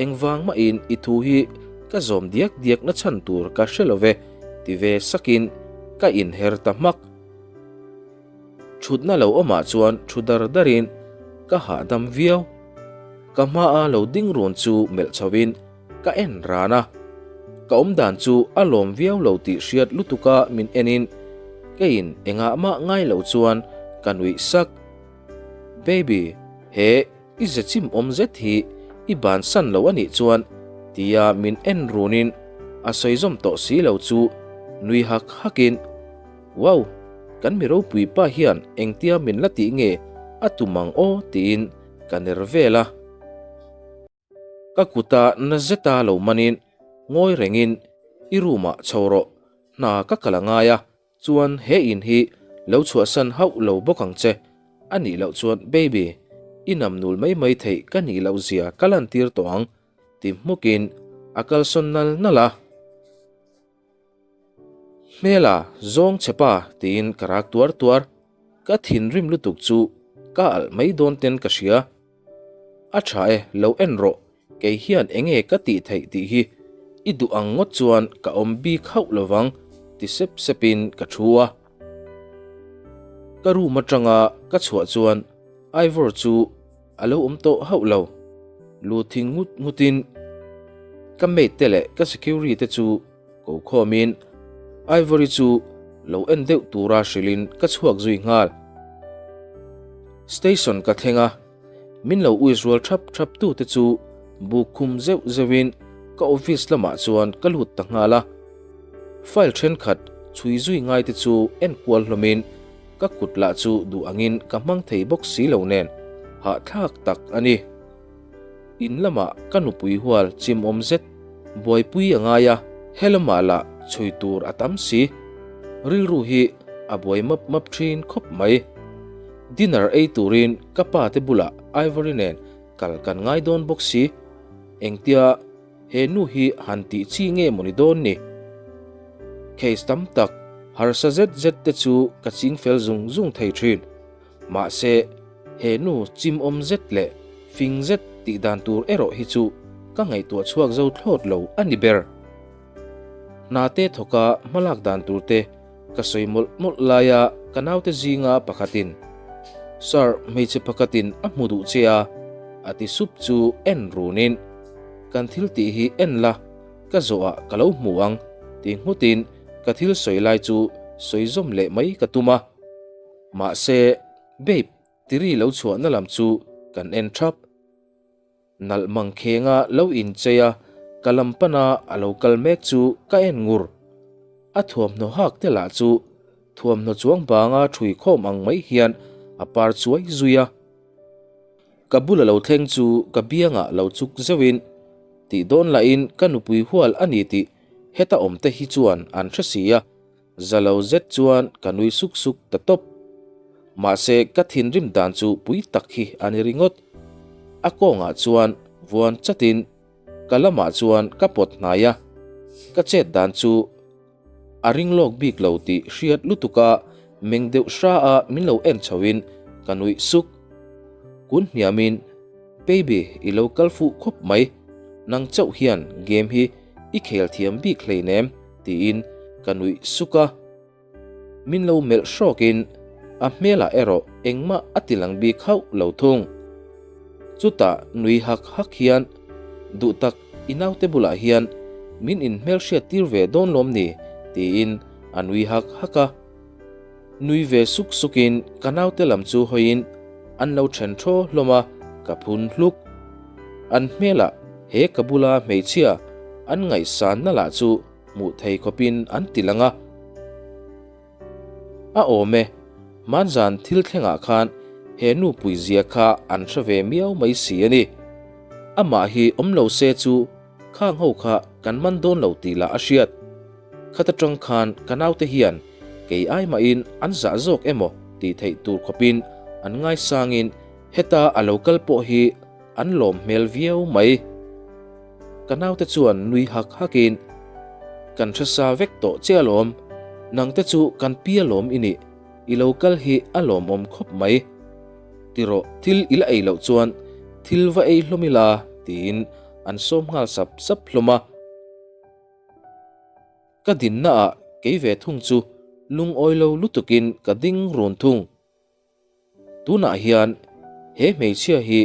Engvang mahin i thu hi ka zawm diak diak na chhan tur ka hre lo ve ti ve sakin ka inher ta hmak. Thutna lo awmah chuan thu dar darin ka hahdam viau. Ka hmaa lo ding run chu melh chhoin Ka en ran a, ka awmdan chu a lawm viau lo tih hriat lutuka min enin keiin engah mah ngai lo chuan ka nuih sak. Baby, he i ze chim awm zet hi i bansan lo a nih chuan tia min en runin a sawi zawm tawh si lo chu nui hak hakin Wow, kan mi ropui pa hian engtia min la tih nge a tum ang aw tiin ka ner vel a. Ka kuta na zeta lo manin ngawi rengin i room ah chho rawh, hna ka kal a ngai a, chuan he in hi lo chhuahsan hauh lo bawk ang che, a nih loh chuan baby, i nam nul mai mai theih ka nih loh zia ka lantir tawh ang ti hmukin a kalsawn nal nal a. Hmela, zawng che pa tiin ka rak tuar tuar, ka thinrim lutuk chu ka alh mai dawn ten ka hria. A tha e, lo en rawh, kei hian enge ka tih theih tih hi i duh ang ngawt chuan ka awm bik hauh lovang ti sep sepin ka thu a. Ka room atanga ka chhuah chuan Ivor chu a lo awm tawh hauh lo, lu thing ngut ngutin ka mate te leh ka security te chu ko khawmin Ivory chu lo en deuh tura hrilhin ka chhuak zui nghal. Station ka thleng a, min lo uis rual thap thap tu te chu buk khum zeuh zeuhin ka office lamah chuan ka lut ta nghal a. File thenkhat chhui zui ngai te chu en kual hlawmin ka kut lah chu duh angin ka hmang thei bawk si lo nen hahthlak tak a ni. In lamah ka nupui hual chimawm zet buaipui a ngai a, he lamah lah chhui tur a tam si. Rilru hi a buai map map thin khawp mai. Dinner ei turin ka pa te bulah Ivory nen kal kan ngai dawn bawk si. Engtia he nu hi han tih chi nge mawni dawn ni? Case tam tak harsa zet zet te chu ka ching fel zung zung thei thin. Mahse, he nu chimawm zet leh fing zet Tih dan tur erawh hi chu ka ngaihtuah chhuak zo thlawt lo a ni ber. Hna te thawka hmalak dan tur te ka sawi mawlh mawlh laia ka naute zinga pakhatin, Sir, hmeichhe pakhatin a hmu duh che a, a ti sup chu en runin, Kan thil tih hi en la, ka zawhah ka lo hmu ang, ti nghutin ka thil sawi lai chu sawi zawm leh mai ka tum a. Mahse, babe, Tiri lo chhuahna lam chu kan en thap. Nalh mangkhenga lo inchei a, ka lam pana a lo kal mek chu ka en ngur. A thuamhnaw hak te lah chu thuamhnaw chuang banga ṭhui khawm ang mai hian a par chuai zui a. Ka bula lo thleng chu ka biangah lo chuk zeuhin, tih dawn lahin ka nupui hual a ni tih heta awmte hi chuan an hre si a. Za lo zet chuan ka nui suk suk ta tawp. Mahse ka thinrim dan chu pui tak hi a ni ringawt. A kawngah chuan vuan chatin ka lamah chuan ka pawt hnai a, ka chet dan chu a ring lawk bik lo tih hriat lutuk a meng deuh hra a min lo en chhoin ka nuih suk. Kun hniamin, Baby i lo kal fuh khawp mai, nang chauh hian game hi i khel thiam bik hleinem. Tiin ka nuih suk a, min lo melh hrawkin a hmelah erawh engmah a ti lang bik hauh lo thung. Chutah nui hak hak hian, Duhtak, i naute bulah hian min inhmelhriat tir ve dawn lawm ni? tiin a nui hak hak a. Nui ve suk sukin ka naute lam chu hawiin an lo then thaw hlawm a, ka phun hluk. An hmelah he ka bula hmeichhia an ngaihsanna lah chu hmuh thei khawpin an ti lang a. A awm e, hmanzan thil thlengah khan he nu puizia kha an hre ve miau mai si a ni. Amah hi awm lo se chu Khang ho kha kan man dawn lo tih lah a hriat. Khat atang khan ka naute hian kei ai mahin an zah zawk emaw tih theih tur khawpin an ngaisangin heta a lo kal pawh hi an lawm hmel viau mai. Ka naute chuan nui hak hakin, Kan hre sa vek tawh che alawm, nangte chu kan pi alawm i nih, i lo kal hi a lawmawm khawp mai. Ti rawh, thil i la ei loh chuan thil va ei hlawm ila tiin an sawm nghal sap sap hlawm a. Ka dinna ah kei ve thung chu lungawi lo lutukin ka ding run thung. Tunah hian he hmeichhia hi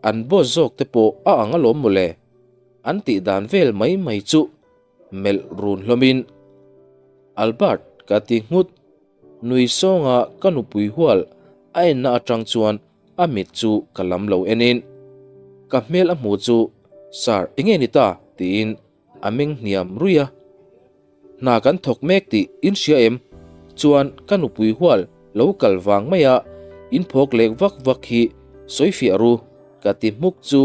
an boss zawk te pawh a ang alawm mawle, an tih dan vel mai mai chu melh run hlawmin Albert ka ti nghut. Nui sawnga ka nupui hual a enna atang chuan a mit chu ka lam lo enin ka hmel a hmu chu Sir enge ni ta? tiin a meng hniam ruih a. Hna kan thawk mek tih in hria em? Chuan ka nupui hual lo kal vang maia in phawk lek vak vak hi sawi fiah ru ka ti hmuk chu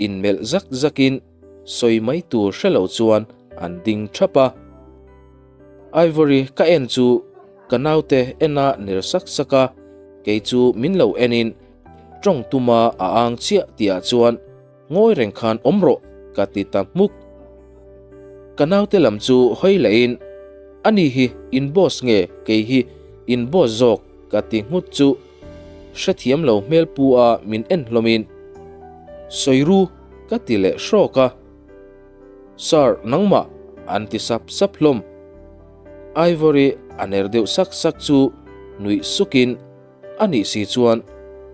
inmelh zak zakin sawi mai tur hre lo chuan an ding thap a. Ivory ka en chu ka naute en a ner sak sak a, kei chu min lo en in tawng tuma a ang chiah tih ah chuan ngawi reng khan awm rawh ka ti ta hmuk. Ka naute lam chu hawi leh in ani hi in boss nge kei hi in boss zawk ka ti nghut chu hrethiam lo hmel pu a min en hlawm in sawi ru ka ti leh hrawk a. Sir, nangmah an ti sap sap hlawm. Ivory a ner deuh sak sak chu nuih sukin a nih si chuan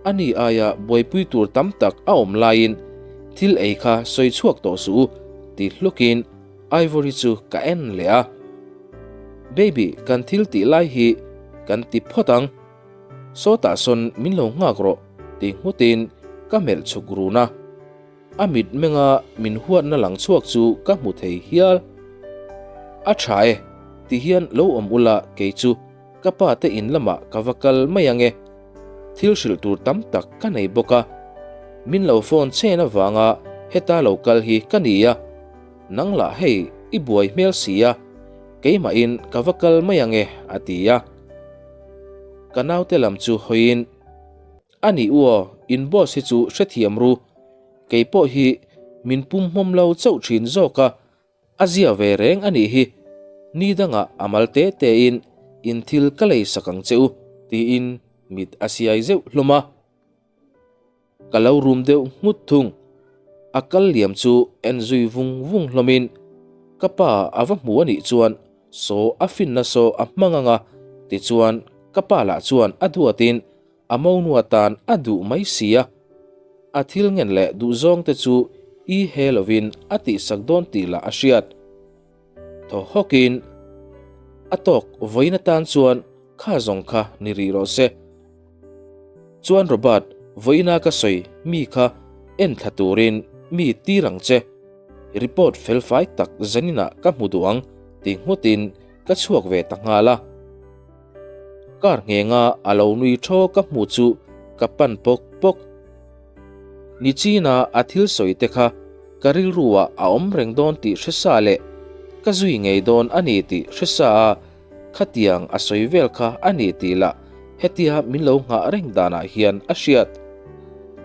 a ni aia buaipui tur tam tak a awm laiin thil ei kha sawi chhuak tawh suh u ti hlukin Ivory chu ka en leh a. Baby, kan thil tih lai hi kan ti phawt ang. Sawtah sawn min lo nghak rawh ti nghutin ka melh chhuk run a. A mitmenga min huatna lang chhuak chu ka hmu thei hial. A tha e, ti hian lo awm ula kei chu ka pa te in lamah ka va kal mai ang e. Thil hrilh tur tam tak ka nei bawk a. Min lo phone chen avanga heta lo kal hi ka ni a. Nang lah hei i buai hmel si a, keimahin ka va kal mai ang e a ti a. Ka naute lam chu hawiin. A nih u aw, in boss hi chu hrethiam ru. Kei pawh hi min pum hmawm lo chauh thin zawk a, a zia ve reng a nih hi. Ni dangah a mal te te in in thil ka lei sak ang che u, tiin mit a siai zeuh hlawm a. Ka lo rum deuh nghut thung. A kal liam chu en zui vung vung hlawmin ka pa a va hmu a nih chuan saw a finna saw a hmang ang a, tichuan ka pa lah chuan a duatin a monu atan a duh mai si a. A thil ngen leh duhzawng te chu i he lovin a tihsak dawn tih lah a hriat. Thaw hawkin a tawk vawiin atan chuan kha zawng kha ni rih rawh se. Chuan Robert, vawiina ka sawi mi kha en thla turin mi tir ang che. Report felfai tak zaninah ka hmu duh ang ti nghutin ka chhuak ve ta nghal a. Kar nghenga a lo nui thaw ka hmu chu ka pan pawk pawk. Nichina a thil sawi te kha ka rilruah a awm reng dawn tih hre sa leh ka zui ngei dawn a ni tih hre sa a, khatiang a sawi vel kha a ni tih lah hetia min lo nghah reng danah hian a hriat.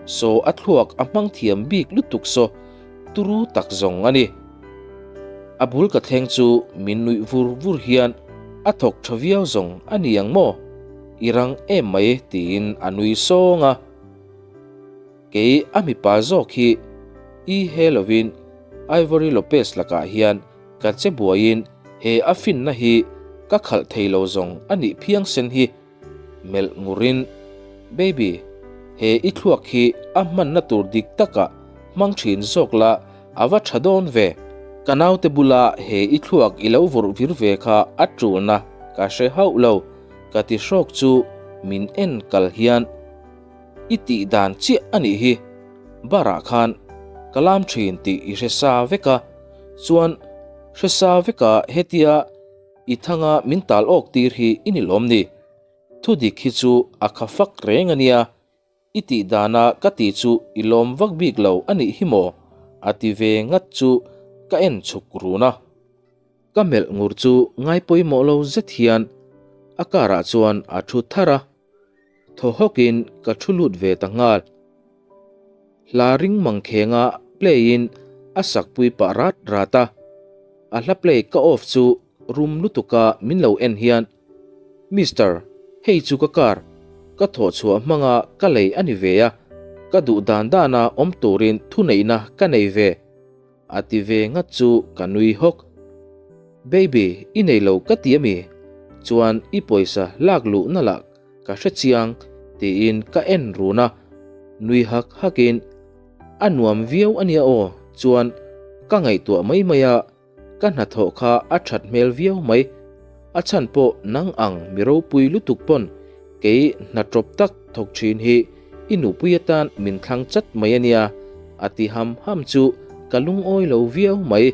Saw a thluak a hmang thiam bik lutuk saw turu tak zawng a ni. A bul ka thleng chu min nuih vur vur hian a thawk tha viau zawng a ni ang maw? I rang em mai tiin a nui sawng a. Kei a mipa zawk hi i he lovin Ivory Lopez lakah hian ka che buaiin he a finna hi ka khalh thei lo zawng a nih phiangsen hi melh ngurin, Baby, he i thluak hi a hmanna tur dik takah hmang thin zawk la a va tha dawn ve. Ka naute bula he i thluak i lo vawrh vir ve kha a tulna ka hre hauh lo ka ti hrawk chu min en kal hian I tih dan chiah a nih hi. Bar ah khan ka lam thin tih i hre sa vek a, chuan hre sa vek a hetia i thanga min tal awk tir hi i ni lawm ni? Thu dik hi chu a kha fak reng a nia, i tih dana ka ti chu i lawm vak bik lo a nih hi maw? a ti ve ngat chu ka en chhuk run a. Ka melh ngur chu ngai pawimawh lo zet hian a car ah chuan a thu tharh a. Thaw hawkin ka thu lut ve ta nghal. Hla ring mang khenga play in a sakpui pah rat rat a. A hla play ka off chu rum lutuka min lo en hian, Mister, hei chu ka car ka thawh chhuah hmanga ka lei a ni ve a, ka duh dan dana awm turin thuneihna ka nei ve. A ti ve ngat chu ka nui hawk. Baby, i nei lo ka ti ami? Chuan i pawisa lak luh na lah ka hre chiang tiin ka en run a, nui hak hakin, A nuam viau ania aw, chuan ka ngaihtuah mai mai a, ka hnathawh kha a that hmel viau mai. A chhan pawh nang ang mi ropui lutuk pawn Kei hna tawp tak thawk thin hi i nupui atan min thlang chat mai a nia, a ti ham ham chu ka lungawi lo viau mai.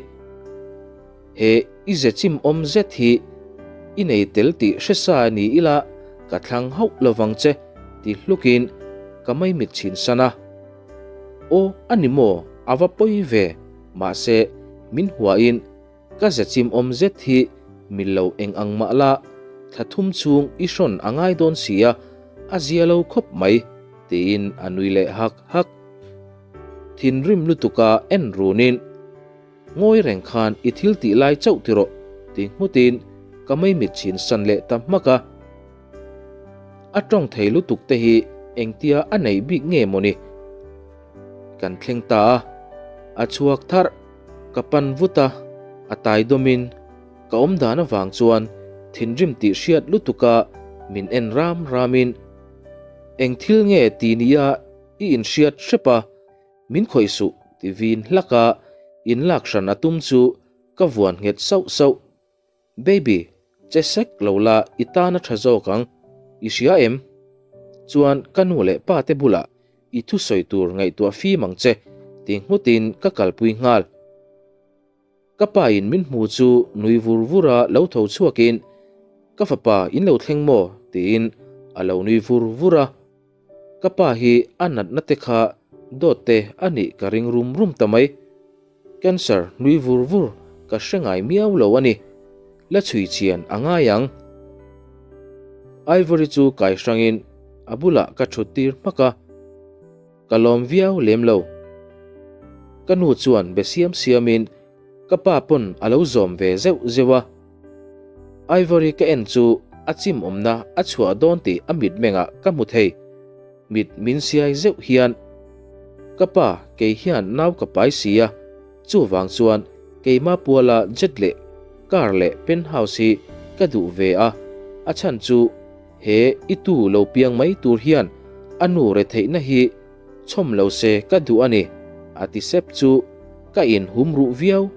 He i ze chim awm zet hi i nei tel tih hre sa ni ila ka thlang hauh lovang che ti hlukin ka maimit chhin san a. Aw a ni maw, a va pawi ve, mahse min huain Ka zechim awm zet hi mil lo eng ang mah la, thla thum chhung i hrawn a ngai dawn si a, a zia lo khawp mai, tiin a nui leh hak hak. Thinrim lutuka en runin, Ngawi reng khan i thil tih lai chauh ti rawh, ti nghutin ka maimit chhin san leh ta hmak a. A tawng thei lutuk te hi engtia a neih bik nge mawni? Kan thleng ta a, a chhuak tharh. Ka pan vut a, a tai dawmin ka awm dan avang chuan thinrim tih hriat lutuka min en ram ramin, Eng thil nge ti nia i inhriat hrep a, min khawih suh ti vin hlak a inlak hran a tum chu ka vuan nghet sauh sauh. Baby, che sek lo la i tan a tha zawk ang, i hria em? Chuan ka nu leh pa te bulah i thusawi tur ngaihtuah fim ang che ti nghutin ka kalpui nghal. Ka pa in min hmu chu nui vur vur a lo tho chhuakin ka fapa in lo thleng maw tiin a lo nui vur vur a. Ka pa hi a natna te kha dawt te a nih ka ring rum rum ta mai. Cancer nui vur vur ka hre ngai miau lo a ni. La chhui chian a ngai ang. Ivory chu kai hrangin a bulah ka thut tir hmak a, ka lawm viau lem lo. Ka nu chuan be siam siamin ka pa pawn a lo zawm ve zeuh zeuh a. Ivory ka en chu a chim awmna a chhuah dawn tih a mitmengah ka hmu thei. Mit min siai zeuh hian. Ka pa, kei hian nau ka pai si a, chuvang chuan keima puala jet leh car leh penthouse hi ka duh ve a, a chhan chu he i tu lo piang mai tur hian a nu retheihna hi chhawm lo se ka duh a ni, a ti sep chu ka inhum ruh viau.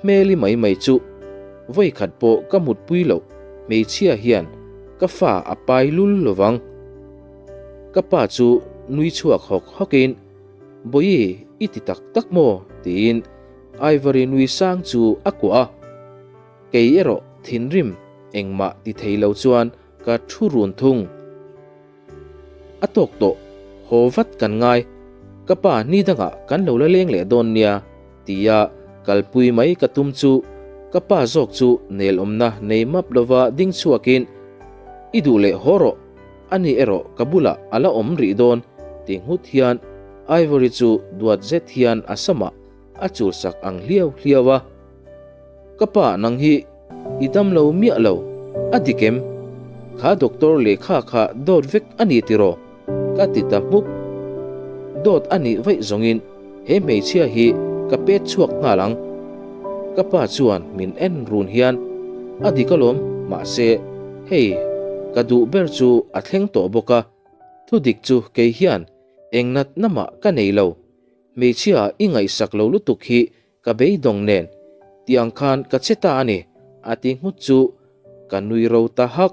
Hmeli mai mai chu vawikhat pawh ka mutpui loh hmeichhia hian ka fa a pai lul lovang. Ka pa chu nui chhuak hawk hawkin, Bawihi, i ti tak tak maw? tiin Ivory nui sang chu a kuah a. Kei erawh thinrim engmah ti thei lo chuan ka thu run thung. A tawk tawh, haw vat kan ngai, ka pa ni dangah kan lo la leng leh dawn nia, tia kalpui mai ka tum chu ka pa zawk chu nel awmna nei map lova ding chhuakin, I duh leh haw rawh, ani erawh ka bulah a la awm rih dawn, ti nghut hian Ivory chu duat zet hian a samah a chulsak ang hliau hliau a. Ka pa nang hi i dam lo miah lo, a dik em? Kha doctor lehkha kha dawt vek a ni tiraw? Ka ti ta hmuk. Dawt a nih vaih zawngin he hmeichhia hi ka pet chhuak nghal ang. Ka pa chuan min en run hian a dik alawm, mahse hei ka duh ber chu a thleng tawh bawk a, thudik chu kei hian eng natna mah ka nei lo, hmeichhia i ngaihsak lo lutuk hi Ka beidawng nen tiang khan ka che ta a ni, a ti nghut chu ka nui ro ta hak.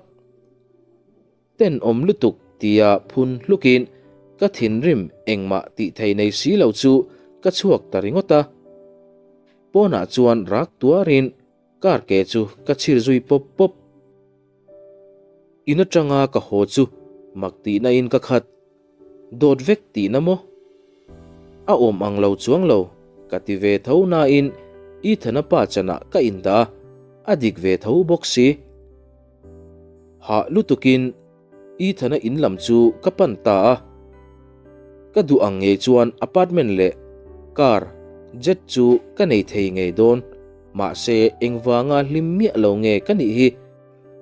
Tenawm lutuk tia phun hlukin ka thinrim engmah tih thei nei si lo chu ka chhuak ta ringawt a. Pawnah chuan rak tuarin car ke chu ka chhir zui pawp pawp. In atanga ka haw chu mak tihna in ka khat. Dawt vek tihna maw? A awm ang lo chuang lo, ka ti ve tho nain Ethan-a pa chanah ka indah a, a dik ve tho bawk si. Hah lutukin Ethan-a in lam chu ka pan ta a. Ka duh ang ngei chuan apartment leh car, jet chu ka nei thei ngei dawn, mahse engvanga hlim miah lo nge ka nih hi?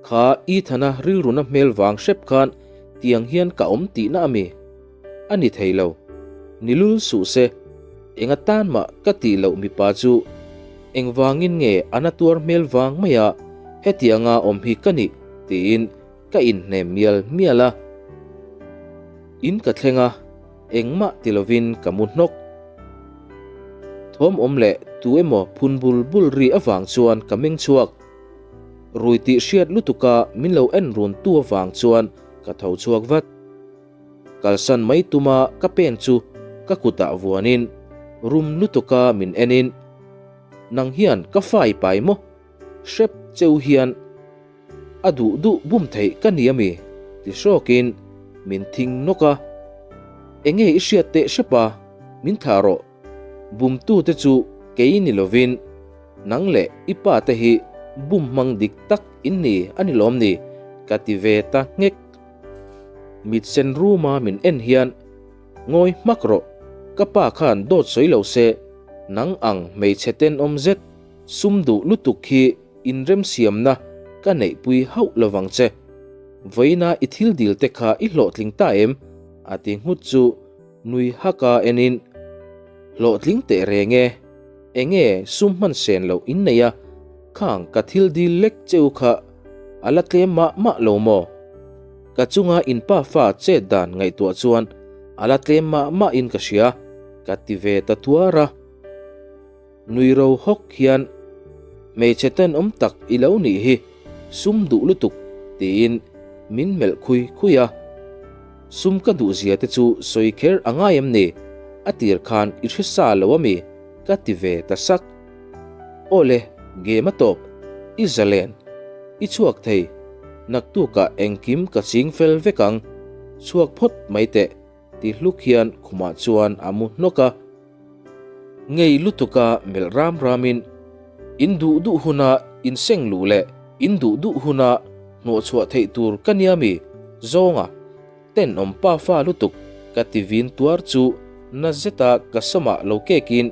Kha Ethan-a rilruna hmel vang hrep khan tiang hian ka awm tihna a mi? A ni thei lo. Ni lul suh se. Enga tan mah ka tih loh mipa chu engvangin nge a na tuar hmel vang mai a hetianga awm hi ka nih tiin ka inhnem mial mial a. In ka thleng a, engmah ti lovin ka mu hnawk. Thawm awm leh tu emaw phun bul bul ri avang chuan ka meng chhuak. Rui tih hriat lutuka min lo en run tu avang chuan ka tho chhuak vat. Kalsan mai tuma ka pen chu ka kutah vuanin rum lutuka min enin, Nang hian ka fai pai maw? Hrep cheu hian a duh duh bum theih ka ni ami? ti hrawkin min thing nawk a. Enge i hriat teh hrep a, min thlah rawh. Bumtute chu kei ni lovin nang leh i pa te hi bum hmang dik tak in ni a ni lawm ni? ka ti ve ta nghek. Mit sen ruma min en hian ngawi hmak rawh, ka pa khan dawt sawi lo se nang ang hmeichhe tenawm zet sum duh lutuk hi inremsiamna ka neihpui hauh lovang che. Vawiina i thil dil te kha i hlawhtling ta em? a ti nghut chu Nui haka enin, Hlawhtling teh reng e, enge sum hman sen loh in nei a, khang ka thil dil lek cheu kha a la tlem mah mah lo maw? Ka chunga in pa fa chet dan ngaihtuah chuan a la tlem mah mah in ka hria, ka ti ve ta tuar a. Nui ro hawk hian, Hmeichhe tenawm tak i lo nih hi, sum duh lutuk, tiin min melh khui khui a. Sum ka duh zia te chu sawi kher a ngai em ni? A tir khan i hre sa lo a mi? ka ti ve ta sak. Aw le, game a tawp, i zalen, i chhuak thei, naktukah engkim ka ching fel vek ang, chhuak phawt mai teh. Ti hluk hian khumah chuan a mu hnawk a. Ngei lutuka melh ram ramin, In duh duh huna inseng luh leh in duh duh huna hnawhchhuah theih tur ka nia mi? Zawnga, tenawm pa fa lutuk ka ti vin tuar chu na zeta ka samah lo kekin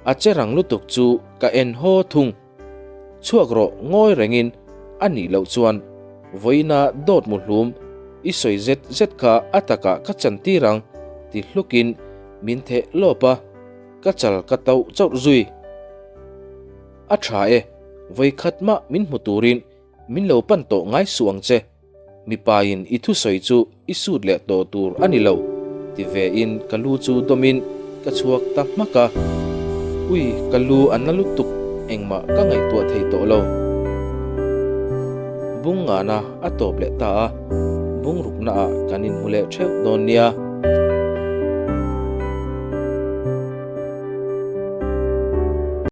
a che rang lutuk chu ka en haw thung. Chhuak rawh ngawi rengin a nih loh chuan vawiina dawt mu hlum i sawi zet zet kha a takah ka chantir ang ti hlukin Min theh lawp a, ka chal ka tauh chauh zui. A tha e, vawikhat mah min hmu turin min lo pan tawh ngai suh ang che. Mipain i thusawi chu i sut leh tawh tur a ni lo, ti vein ka lu chu dawmin ka chhuak ta hmak a. Ui, ka lu a na lutuk, engmah ka ngaihtuah thei tawh lo. Bung ngana a tawp leh ta a, bungruknaah kan inhmu leh theuh dawn nia.